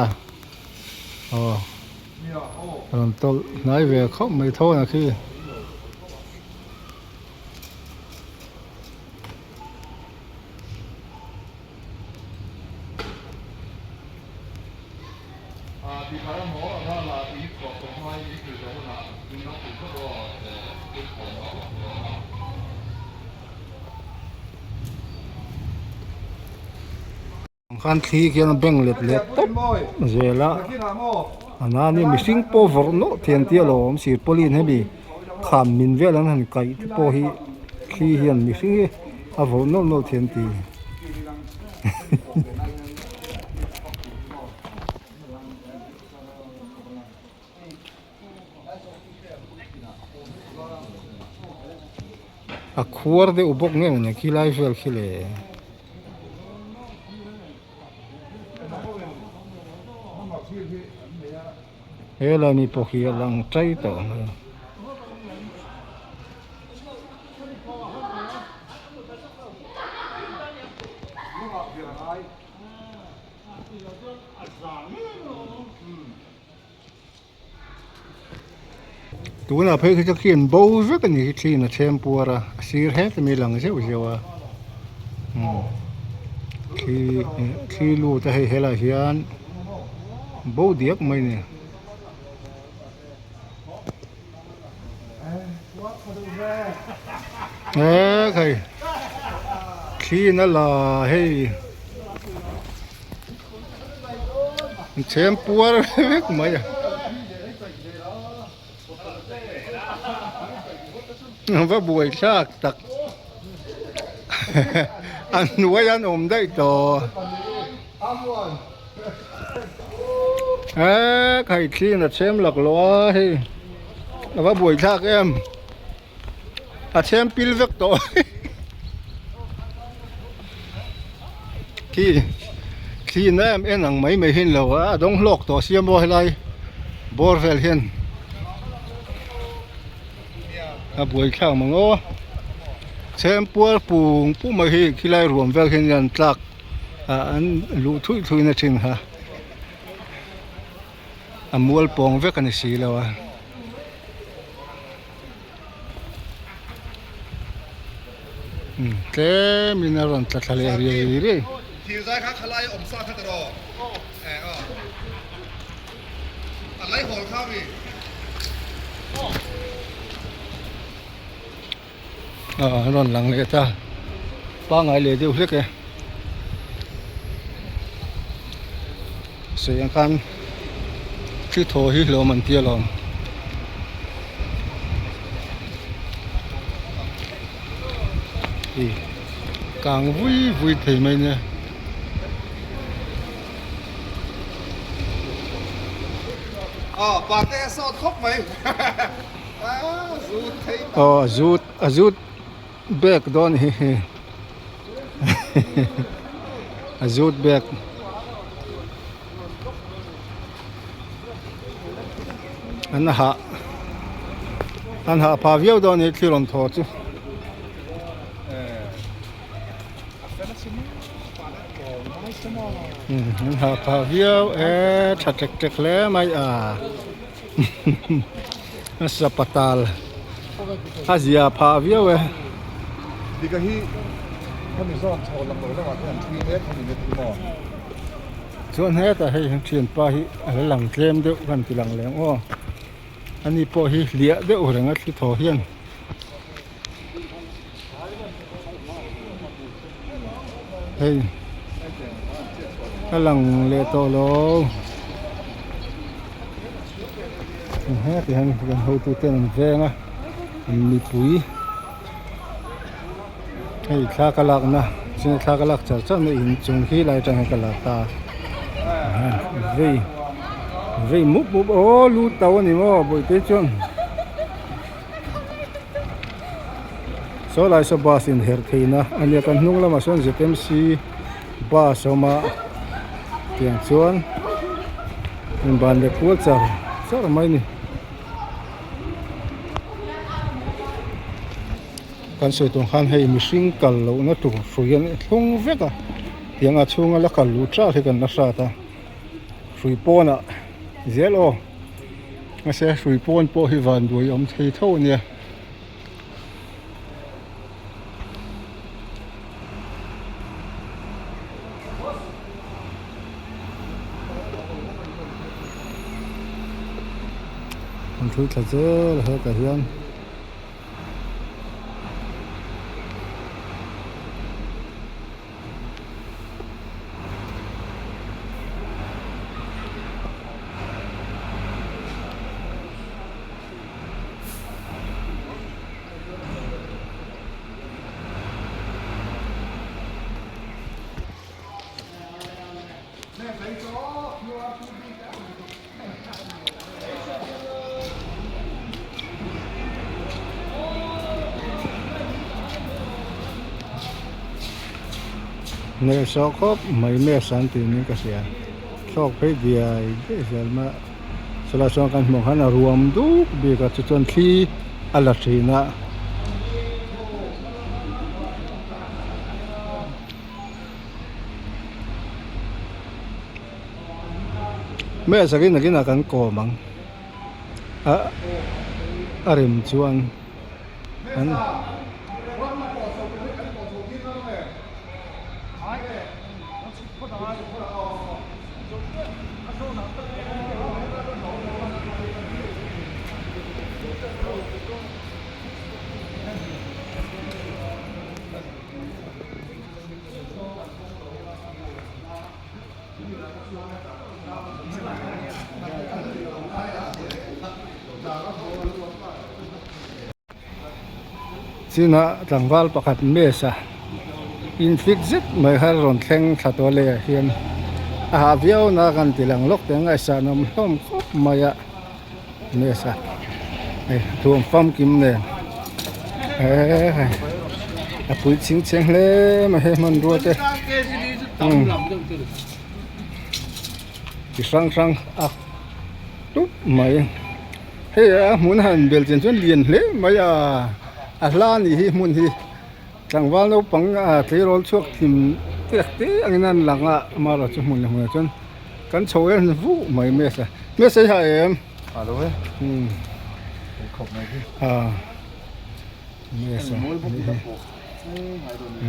aw a rawn tawlh hnai ve khawp mai tho na khi. Khan thli khian a beng let let tawp zel a a nani mihring pawh vawrh nawh thian tih alawm sirpawlin hemi kham min vel an han kaih te pawh hi thli hian mihring hi a vawrh nawlh nawlh thian tih. A khuar deuh bawk nge mawni khi lai vel khi le. Helai mi pawh khi a lang chai tawh ang a. Tunah phei khi chu khi an bo vek a ni hi thliin a chhem puar a a sir het ami lang zeuh zeuh a umm thli thli lut a hei helaiah hian bo diak mai a ni. Eee khai thliin a la hei. Chhem puar vek mai a va buai thlak tak a hnuai an awm daih tawh eee khai thliin a chhem laklawh a hei a va buai thlak em. A chhem pil vek tawh khi thli na em en ang mai mai hian lo a dawng hlawk tawh sia maw helai bawr vel hian a buai thlak mang aw chhem puar pung pum mai hi khilai ruam vel hian an tlak ah an luh thui thui na thin kha a mual pawng vek a ni si lo a. Tlem in a rawn tla thla leh riai riai. A rawn lang leh ta pangai leh deuh hlek e sawi ang khan thli thaw hi hlawm an tia lawm ih kang vui vui thei mai nia. Aw a zut a zut bag dawn hi hi a zut bag an hah an hah phah viau dawn hi thil rawn thaw chu. An hah phah viau e tha tek tek hle mai a. A sapatal a zia phah viau e. Dika hi hemi zawn chho lam lo lamah te an thui mek hemi net hi maw? Chuan hetah hei an thianpa hi a la lang tlem deuh kan ti lang leh ang aw. Ani pawh hi hliah deuh reng a thli thaw hian. Hei a lang leh tawh lo heti hian kan hotu ten an veng a mipui hei thla ka lakna china thla ka lak char char na in chung khi lai atang hian ka la ta vei. Vei mup mup aw lu to a ni maw bawihte chuan saw lai saw bus in herh theihna a nia kan hnung lamah sawn zmc bus a awm a tiang chuan inban leh kual char char mai a ni. Kan sawi tur khan hei mihring kal lohna tur hrui an thlung vek a tiang a chhunga la kal luh tral hi kan la hrat a hrui pawnah zel aw mahse hrui pawn pawh hi van duai awm thei tho a nia. An thui thla zel a hetah hian. Hmel saw khawp mai mess an tih niin ka hria thlawk phei diai diai zel mai a chulai chuan kan hmuh khan a ruam duk bik a chu chuan thli a la thin a. Hmel sakin nakinah kan kawm ang a a rem chuan an China tlangval pakhat mess a infit zet mai kha rawn thleng thla tawh a leiah hian a hah viau na kan ti lang lawk teh a ngaihsan awm hlawm khawp mai a mess a hei thuam famkim nen eee a pui chhing chheng hle mai hei hmanrua te chi hrang hrang a tup mai hei a hmun a han bel chian chuan lian hle mai a a hla a nih hi hmun hi tlangval naupang ah tleirawl chhuak thim tek te angin a an lang a amaherawhchu hmun leh hmunah chuan kan chho em vuh mai mesa mesa hi hah em alo e khawp mai hi a mesa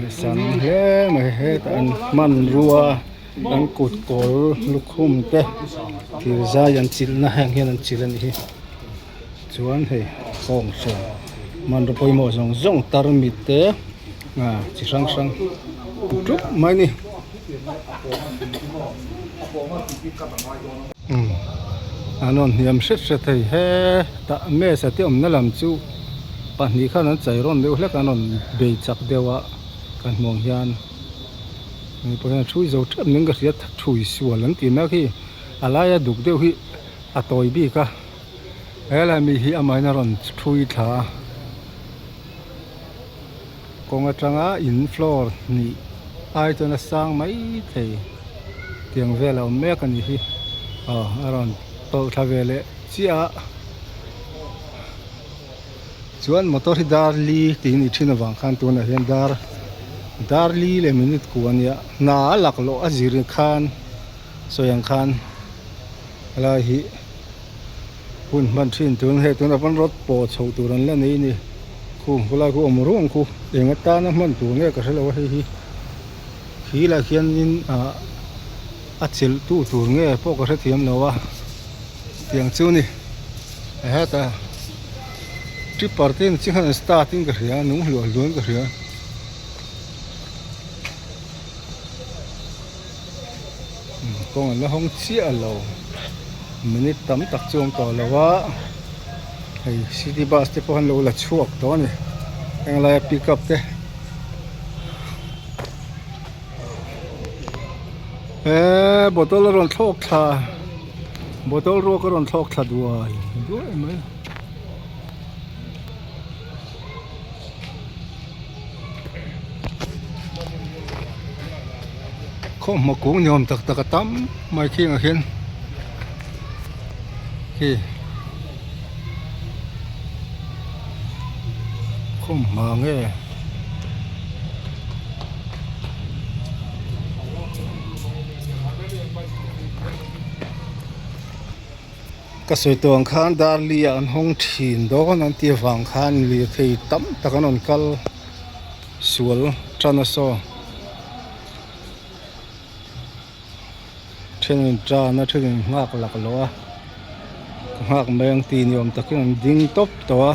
mesa hle mai hetah an hmanrua an kut kawl lukhum te thir zai an chilhna heng hian an chilh a nih hi chuan hei kawng sawn hmanraw pawimawh zawng zawng tarmit te ah chi hrang hrang ṭup mai a ni umm an rawn hniam hret hret hei hetah mesa te awmna lam chu pahnih khan an chei rawn deuh hlek a an rawn bei chak deuh a kan hmuh ang hian hei pawh hian thui zo tep niin ka hria thui sual an tih mek hi a laia duk deuh hi a tawi bik a helai mi hi amahin a rawn thui thla a kawng atanga in floor hnih ai chuan a sang mai thei tiang vel a awm mek a nih hi aw a rawn tawlh thla ve leh chiah a chuan motor hi dar li tih a nih thin avang khan tunah hian dar dar li leh minute kua a nia hna a laklawh a zir khan sawi ang khan helai hi hun hman thin tun hei tunah pawn rod pawh chhoh tur an la nei a ni khu khulai khu awm ruang khu eng atana hman tur nge ka hrelo a hei hi khi lah khianin ah a chelh tu tur nge pawh ka hrethiam lo a tiang chu a ni hetah tripper te in chiang hian start in ka hria nung hluah hluah in ka hria. Kawng an la hawng chiah lo minute tam tak chu awm tawh lo a hei city bus te pawh an lo la chhuak tawh a ni heng laia pick up te he bottle a rawn thlawk thla. Bottle ruak a rawn thlawk thla duai duai mai. Khawmhma kung ni awm tak tak a tam mai khing ah khian khi khawmhma nge. Ka sawi tawh ang khan Darli ah an hawng thin dawn an tih avang khan lirthei tam tak an rawn kal sual tan a saw thenin tan a thenin nghak lak lo a ka nghak mai ang tih ni awm takin an ding tawp tawh a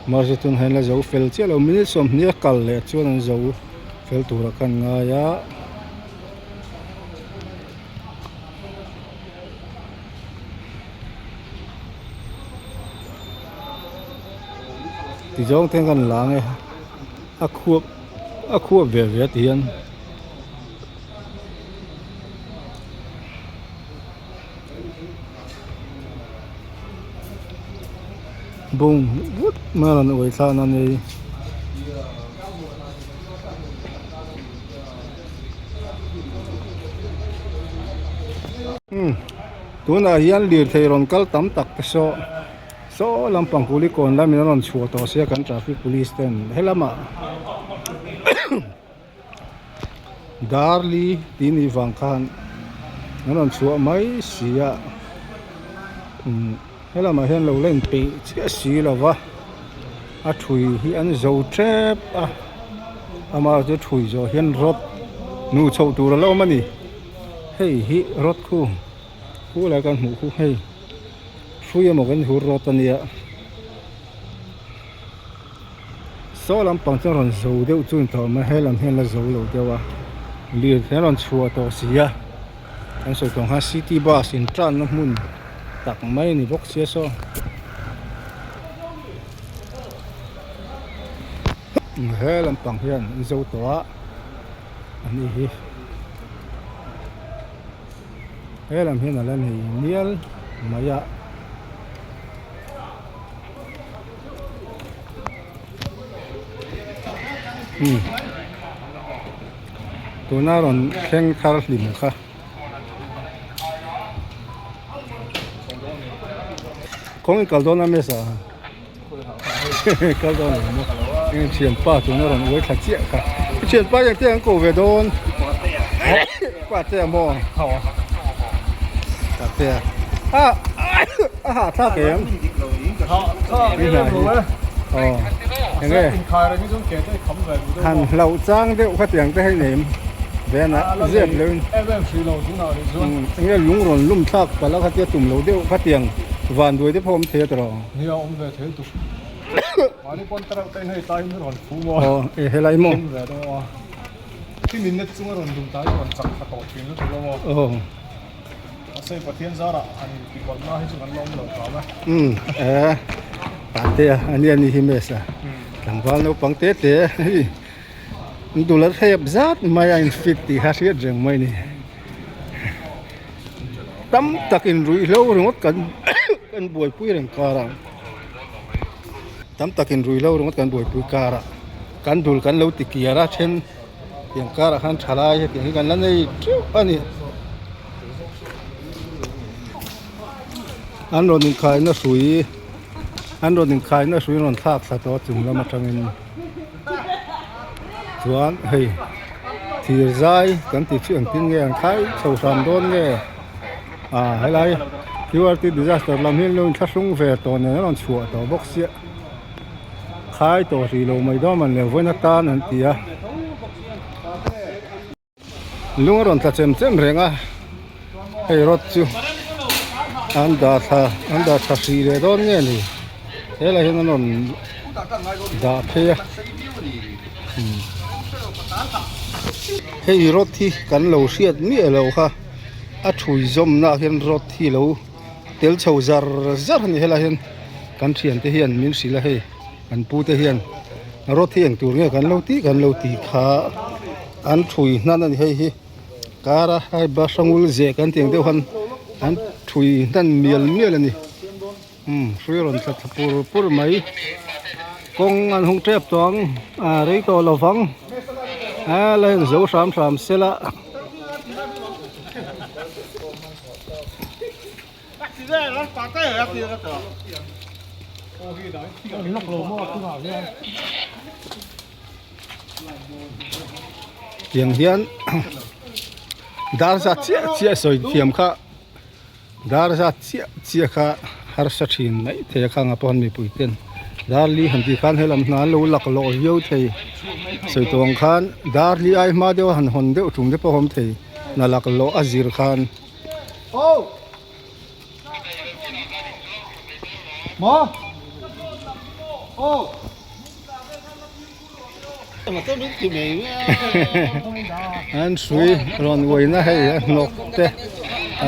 mahse tunah hian la zo fel chiah lo minute sawmhnih a kal leh chuan an zo fel turah khan ngai a. Ti zawng te kan la nge a khuap a khuap ve ve ti hian bawng vut mai a rawn uai thlan a ni. Tunah hian lirthei rawn kal tam tak te saw saw lampang kulikawn lamin a rawn chhuah tawh sia kan traffic police ten helamah Darli tih nih vang khan an rawn chhuah mai si a helamah hian lo la inpeih chiah si lo va a thui hi an zo tep a amah chu thui zawh hian rod nu chhoh tur a lo awm a ni hei hi rod khu khu lai kan hmuh khu hei hrui emaw kan hur rod a nia. Saw lampang chuan rawn zo deuh chu ni tawh mai he lam hian la zo lo deuh a lirthei a rawn chhuah tawh si a kan sawi tawh ang khan city bus in tanna hmun tak mai a ni bawk sia saw he lampang hian an zo tawh a a ni hi he lam hian a la nei mial mai a. Tuna rawn thleng thar hlim kha. Kawng i kal dawn a mesa kal dawn ang maw eng thianpa tuna rawn uai thla chiah kha i thianpa hian te an ko ve dawn pate a maw pate a a hahthlak em enge han hlauh chang deuh kha tiang te hei nei ven a zep lo in enge lung rawn lum thlak palh a khatia tum lo deuh kha tiang van duai te pawh a awm thei a tawrh aw helai maw. Mahse Pathian zarah han intibualna hi chu kan la awm lo thlâm a. Umm eh Patea a nia ni hi mesa tlangval naupang te te hei an dul a hrep zat mai a in fit tih kha hriat reng mai a ni tam tak in ruihhlo ringawt kan kan buaipui reng kar a tam tak in ruihhlo ringawt kan buaipui kar a kan dul kan lo ti kiar a then. Tiang karah khan thalai hetiang hi kan la nei teuh a ni. An rawn inkhaina hrui an rawn inkhaina hrui rawn thlak thla tawh a chung lam atangin chuan hei thir zai kan tih chu engtin nge an khai chho hram dawn nge ah helai Q_R_T disaster lam hi an lo inthlahrung ve tawh nen an rawn chhuah tawh bawk sia. Khai tawh hrih lo mai dawn man leh vawiin atan an ti a lung a rawn tla chem chem reng a hei rod chu an dah thla an dah tha hrih leh dawn nge ni helai hian an rawn dah phei a hei rod hi kan lo hriat miah lo kha a thui zawmna ah hian rod hi lo. Tel chho zar zar a ni helai hian kan thiante hian min hrilh a hei kan pu te hian rod hi eng tur nge kan lo tih kan lo tih kha an thui hnan a ni hei hi. kara hai bahrangul zeh kan tih ang deuh khan an thui hnan mial mial a ni umm hrui a rawn thla thla pur pur mai kawng an hung tep tawh ang ah rei tawh lo vang a la in zo hram hram se la. Tiang hian dar zat chiah chiah sawi thiam kha dar zat chiah chiah kha harsa thin mai thei a khang ah pawh mipui ten dar li han tih khan helam hna an lo laklawh viau thei sawi tawh ang khan dar li ai hma deuh a han hawn deuh tum te pawh a awm thei hna laklawh a zir khan. An hrui rawn uaina hei a hnawk te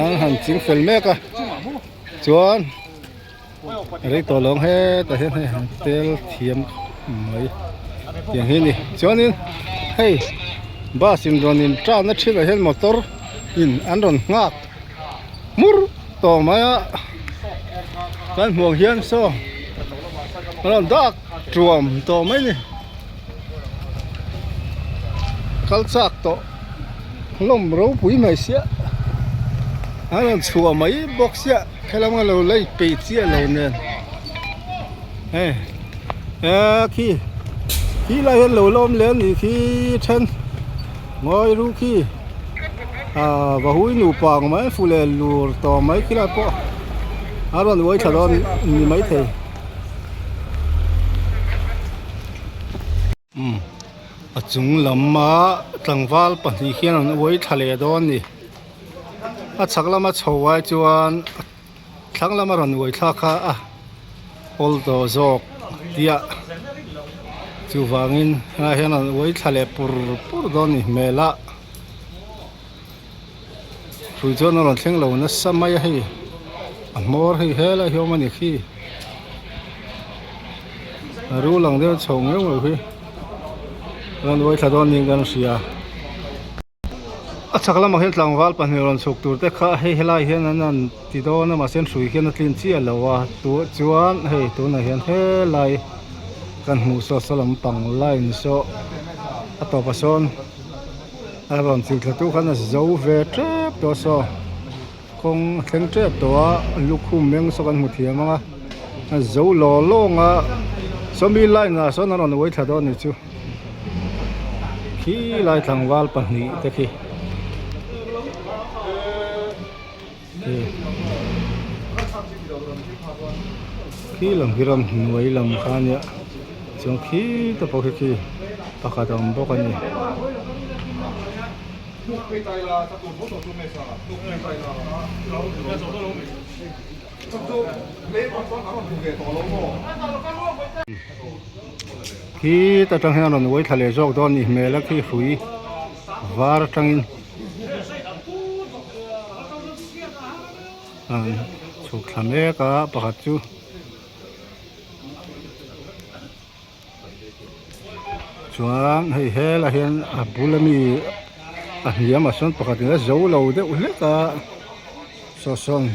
an han ching fel mek a chuan rei tawh lo ang hetah hian hei han tel thiam mai tiang hi a ni chuanin hei bus in rawn in tan na thinah hian motor in an rawn nghak hmur tawh mai a kan hmuh ang hian saw a rawn dak tuam tawh mai a ni kal chak tawh hlawm ropui mai sia a rawn chhuah mai bawk sia helam a lo lei peih chiah lo nen hei eee khi khi lai hian lo la awm leh a nih khi then ngawi ru khi. Ahh vahui nupa ang mai fu leh lur tawh mai khi lai pawh a rawn uai thla dawn ni maithei umm a chung lama tlangval pahnih hian an uai thla leh dawn a ni a chhak lama chho ai chuan thlang lama rawn uai thlak kha a awl tawh zawk tia chuvangin helaiah hian an uai thla leh pur pur dawn a ni hmel a hrui chuan a rawn thleng lo nasa mai a hei a hmawr hei helai hi a awm a ni khi a rul ang deuh chho ngeuh ngeuh hi rawn uai thla dawn niin kan hria. A chhak lamah hian tlangval pahnih rawn chhuk tur te kha hei helai hian an han ti dawn a mahse an hrui khian a tlin chiah lo a tuah chuan hei tunah hian helai kan hmuh saw saw lampang line saw a tawpah sawn a rawn chil thla tu khan a zo ve tep tawh a saw kawng a thleng tep tawh a lukhum meng saw kan hmu thiam ang a a zo law lawng a sawmi line ah sawn an rawn uai thla dawn a ni chu. Khi lai tlangval pahnih te khi khi lam khi ram hnuai lam kha a nia chuan khi te pawh khi khi pakhat a awm bawk a ni. Khi ta tang hian a rawn uai thla leh zawk dawn a ni hmel a khi hrui var atangin an chhuk thla mek a pakhat chu. Chuan hei helaiah hian a bul ami a hniamah sawn pakhat in a zo lo deuh hlek a saw sawn.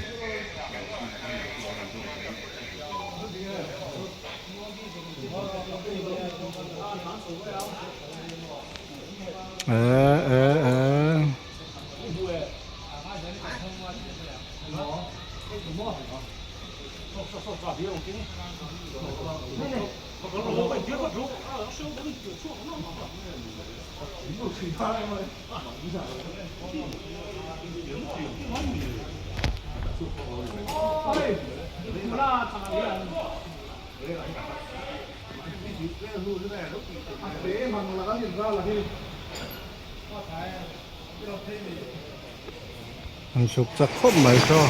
Eh eh eh. An chhuk chak khawp mai saw.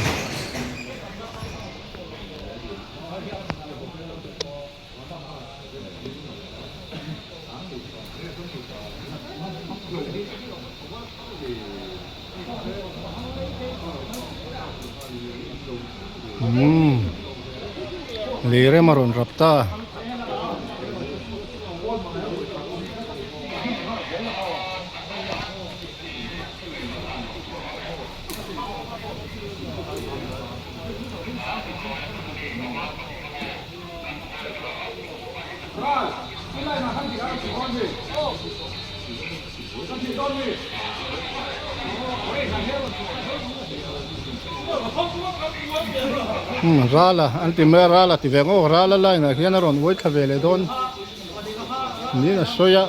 Umm lei rem a rawn rap ta. Umm rala an ti mai a rala ti ve ang aw rala line ah hian a rawn uai thla ve leh dawn niin a sawi a.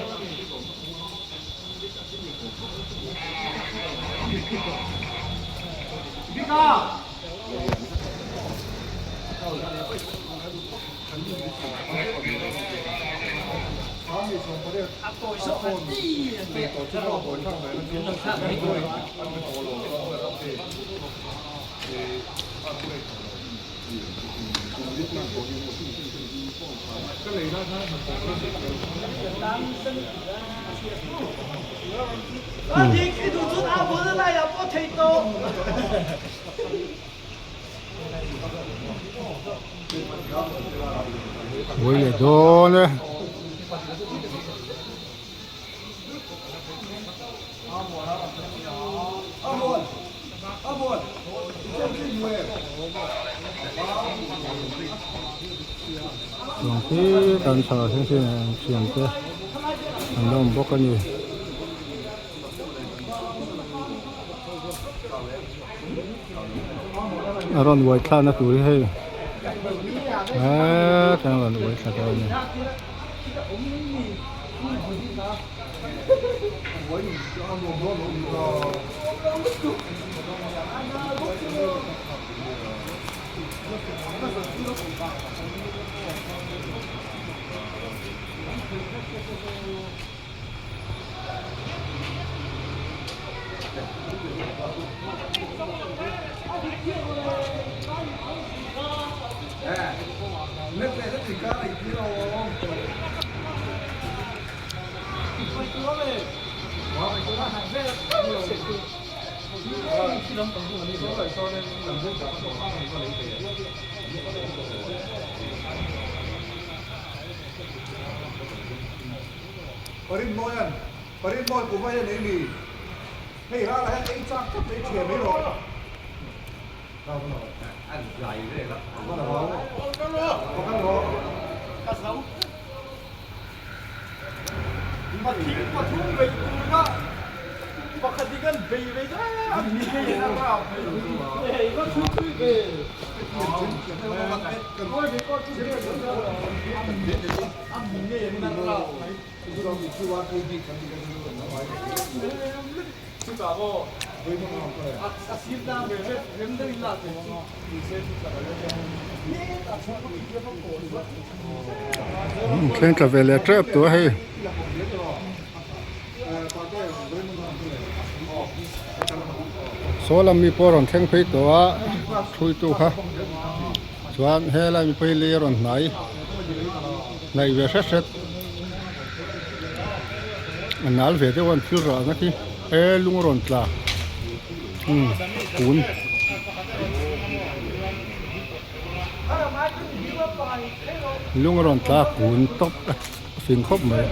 Buai leh dawn e. Chuan khi kan chhah ah hian thian te an lo awm bawk a ni. A rawn uai thlakna tur hi hei hetah a rawn uai thla dawn a ni. Thleng tla ve leh tep tawh a hei. Saw lam mi pawh a rawn thleng phei tawh a hruaitu kha chuan helai mipui lei a rawn hnai hnaih ve hret hret a nal ve deuh a an thil rahna khi he lung a rawn tla umm tun. Lung a rawn tla kun tawp a fing khawp mai.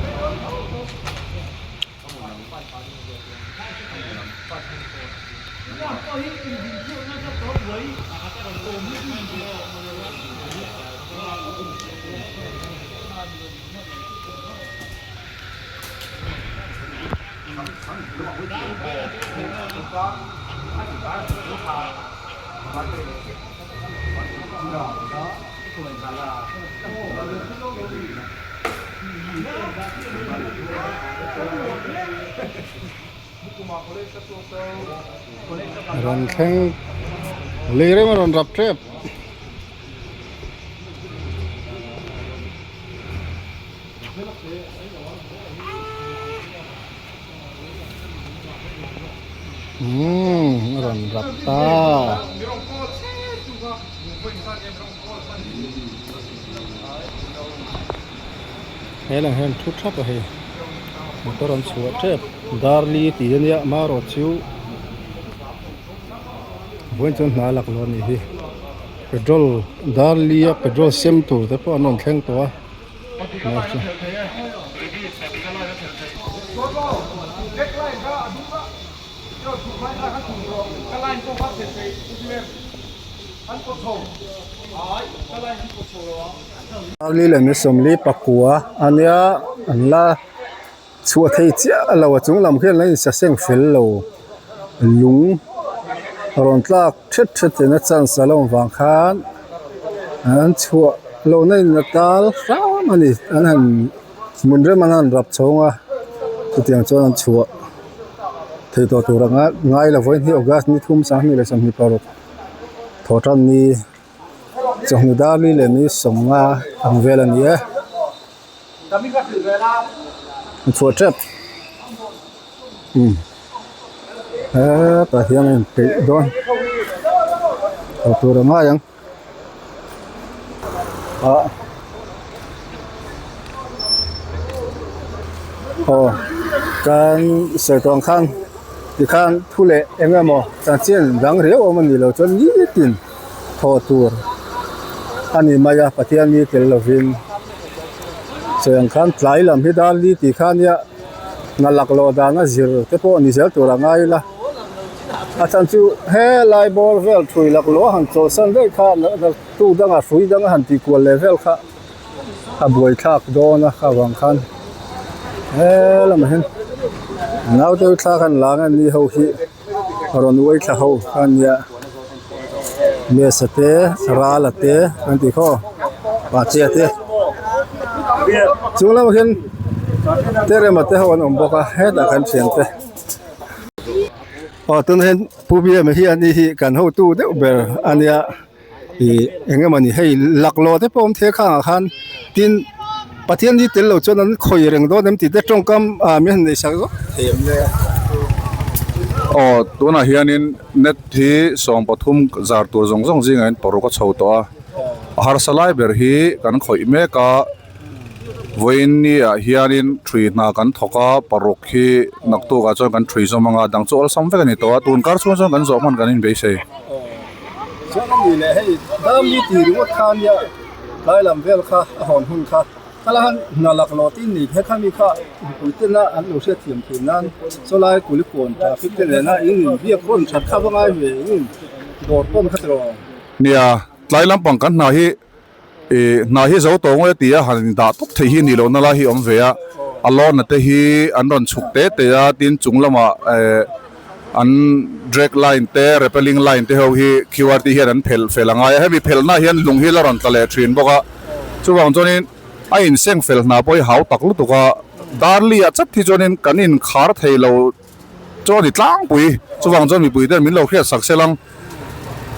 Rawn thleng lei reng a rawn rap tep. Umm a rawn rap ta. He lang hian thu thap a hei motor an chhuah tep darli tih ania marawh chu vawiin chuan hna lak lo a nih hi petrol darli a petrol sem tur te pawh an rawn thleng tawh a. Darli leh mi 44 ania an la. Chhuah thei chiah lo a chung lam khian lo in saseng fel lo lung rawn tlak thet thet theihna chance a lo awm vang khan an chhuah lohna in a tal hram a ni an han hmun rem an han rap chhawng a chutiang chuan an chhuah thei tawh tur anga ngai lo vawiin hi august ni thum sanghnih leh 26 thawhtan ni chawhnu dar li leh ni sawmnga ang vel a ni e. A chhuah tep umm hetah hian a inpeih dawn tawh tur a ngai ang ah aw kan sawi tawh ang khan tikhan thu leh eng emaw chanchin dang riau awm a nih loh chuan nitin. Thawh tur a ni mai a, Pathian ni tel lovin sawi ang khan tlai lam hi dar li tih kha nia hna lak lawh dan a zir te pawh ni zel tur a ngai ila a chhan chu helai bawr vel thui lak lawh a han chawlhsan daih kha tu danga hrui danga han tih kual leh vel kha a buaithlak dawn a kha vang khan he lamah hian naute thla khan lang a ni ho hi. Rawn uai thla ho kha ania mesa te rala te an tih khaw pahchia te chung lamah khian terema te ho an awm bawk a hetah kan thian te aw tunah hian pu biama hi ani hi kan hotu deuh ber ania. Ih eng emaw ni hei laklawh te pawh awm thei a khangah khan tin Pathian hi tel lo chuan an khawi reng dawn em tih te tawngkam ah min han neih sak zawk thei em le. Aw tunah hianin net hi 13 zar tur zawng zawng zingah hian paruk a chho tawh a, a harsa lai ber hi kan khawih mek a. Vawiin ni ah hianin ṭhui hna kan thawk a, paruk hi naktukah chuan kan ṭhui zawm ang a, dang chu awlsam vek a ni tawh a, tun kar chhung chuan kan zawh hman kan inbeisei. Chuan a ni leh hei dam ni tih ringawt kha ania tlai lam vel kha a hawn hun kha kala han hna lak lawh tin ni he khami kha mipui tena an lo hriat thiam theih nan sawlai kulikawn traffic te nena in inbiak rawn that kha va ngai ve in dawr pawn kha tiraw. Nia, tlai lampang kan hna hi Ih hna hi zo tawh ngawih a ti a, han indah tawp theih hi ni lohna lai hi a awm ve a, a lawn te hi an rawn chhuk te te a, tin chung lamah eh an drag line te rappelling line te ho hi qrt hian an phelh fel a ngai a, hemi phelhna hian lung hi la rawn tla leh thin bawk a, chuvang chuanin a inseng fel hna pawh hi hau tak lutuk a, darli ah chat hi chuanin kan inkhar thei lo. Chu a ni tlangpui, chuvang chuan mipui ten min lo hriat sak sel ang.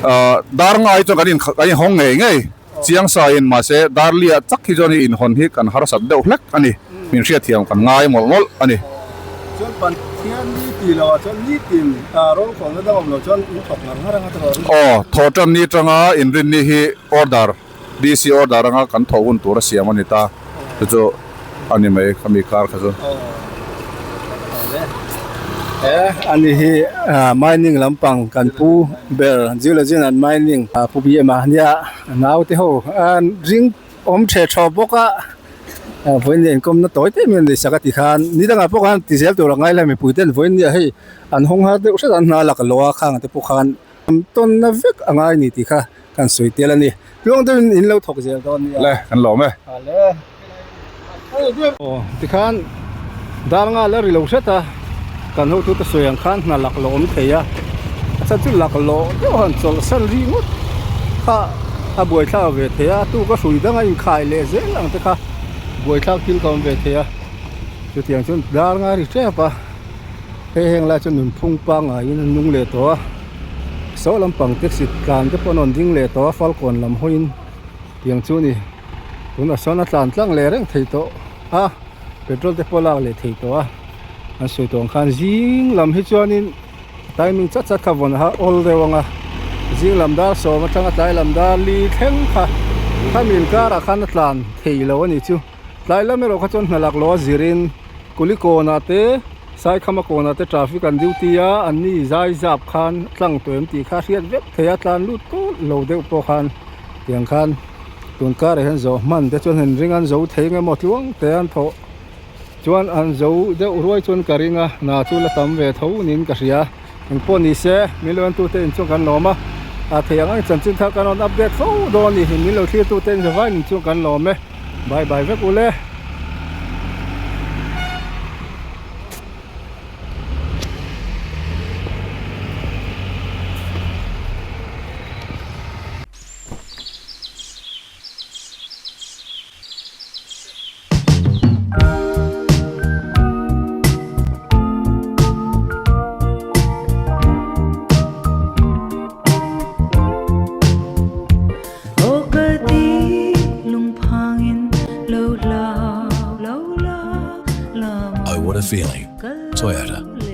Ahh dar ngai chuan kan in kan inhawng ngei ngei chiang sa in mahse dar liah chak hi chuan i inhawn hi kan harsat deuh hlek a ni, min hriatthiam kan ngai mawlh mawlh a ni. Chuan Pathian ni tih loh ah chuan nitin rawlkhawlna dang awm loh chuan in thawk ngar ngar anga tawh a. Aw, thawh tan ni atanga inrinni hi order. DC order anga kan thawh hun tur a siam a ni ta, chu chu a ni mai khami kar kha chu. He a ni hi mining lampang kan pu ber geology and mining pu BM a nia nau te ho an ring awm the thaw bawk a vawiin nen kawmna tawi te em em nei sak a ti khan ni dangah pawh khan ti zel tur a ngai lo mipui ten vawiin nia hei an hawng har deuh hret a an hna lak lo a khang te pawh khan. An tawnna vek a ngai ni tih kha kan sawi tel a ni. Tluang deuhin in lo thawk zel dawn nia. Le, kan lawm e. Ale. Aw, tikhan dar nga la ri lo hret a, kan hotu te sawi ang khan hna lak lawh awm thei a, a chhan chu lak lawh deuh han chawlh san ri ngawt kha a buaithlak ve thei a, a tuk a hrui dang a inkhai leh zel ang te kha buaithlak thil ka awm ve thei a, chutiang chuan dar nga ri tep a. Hei heng lai chuan nunphung pangaiin an nung leh tawh a saw lampang taxi tlan te pawh an rawn ding leh tawh a falkawn lam hawiin tiang chu a ni tunah sawn a tlan tlang leh reng thei tawh a petrol te pawh a lak leh thei tawh a an sawi tawh ang khan zing lam hi chuanin timing chat chat kha vawn a awl deuh ang a zing lam dar sawm atanga tlai lam dar li thleng kha khami inkarah khan a tlan thei lo a ni chu. Tlai lam erawh kha chuan hna lak loh a zirin Kulikawnah te Saikhama kawnah te traffic an duty a, an ni zai zap khan tlang tawh em tih kha a hriat vek thei a, tlan lut tawlh lo deuh pawh khan tiang khan tun karah hian zawh hman te chuan han ring an zo thei nge maw tluang te an thawh chuan an zo deuh ruai chuan ka ring a, hna chu la tam ve tho niin ka hria. Engpawh ni se min lo entute in chuan kan lawm a, a thei ang ang chanchin thar kan rawn update fo dawn a ni, min lo thlirtute in zavaiin in chuan kan lawm e. Bye bye vek ule. What a feeling. Toyota.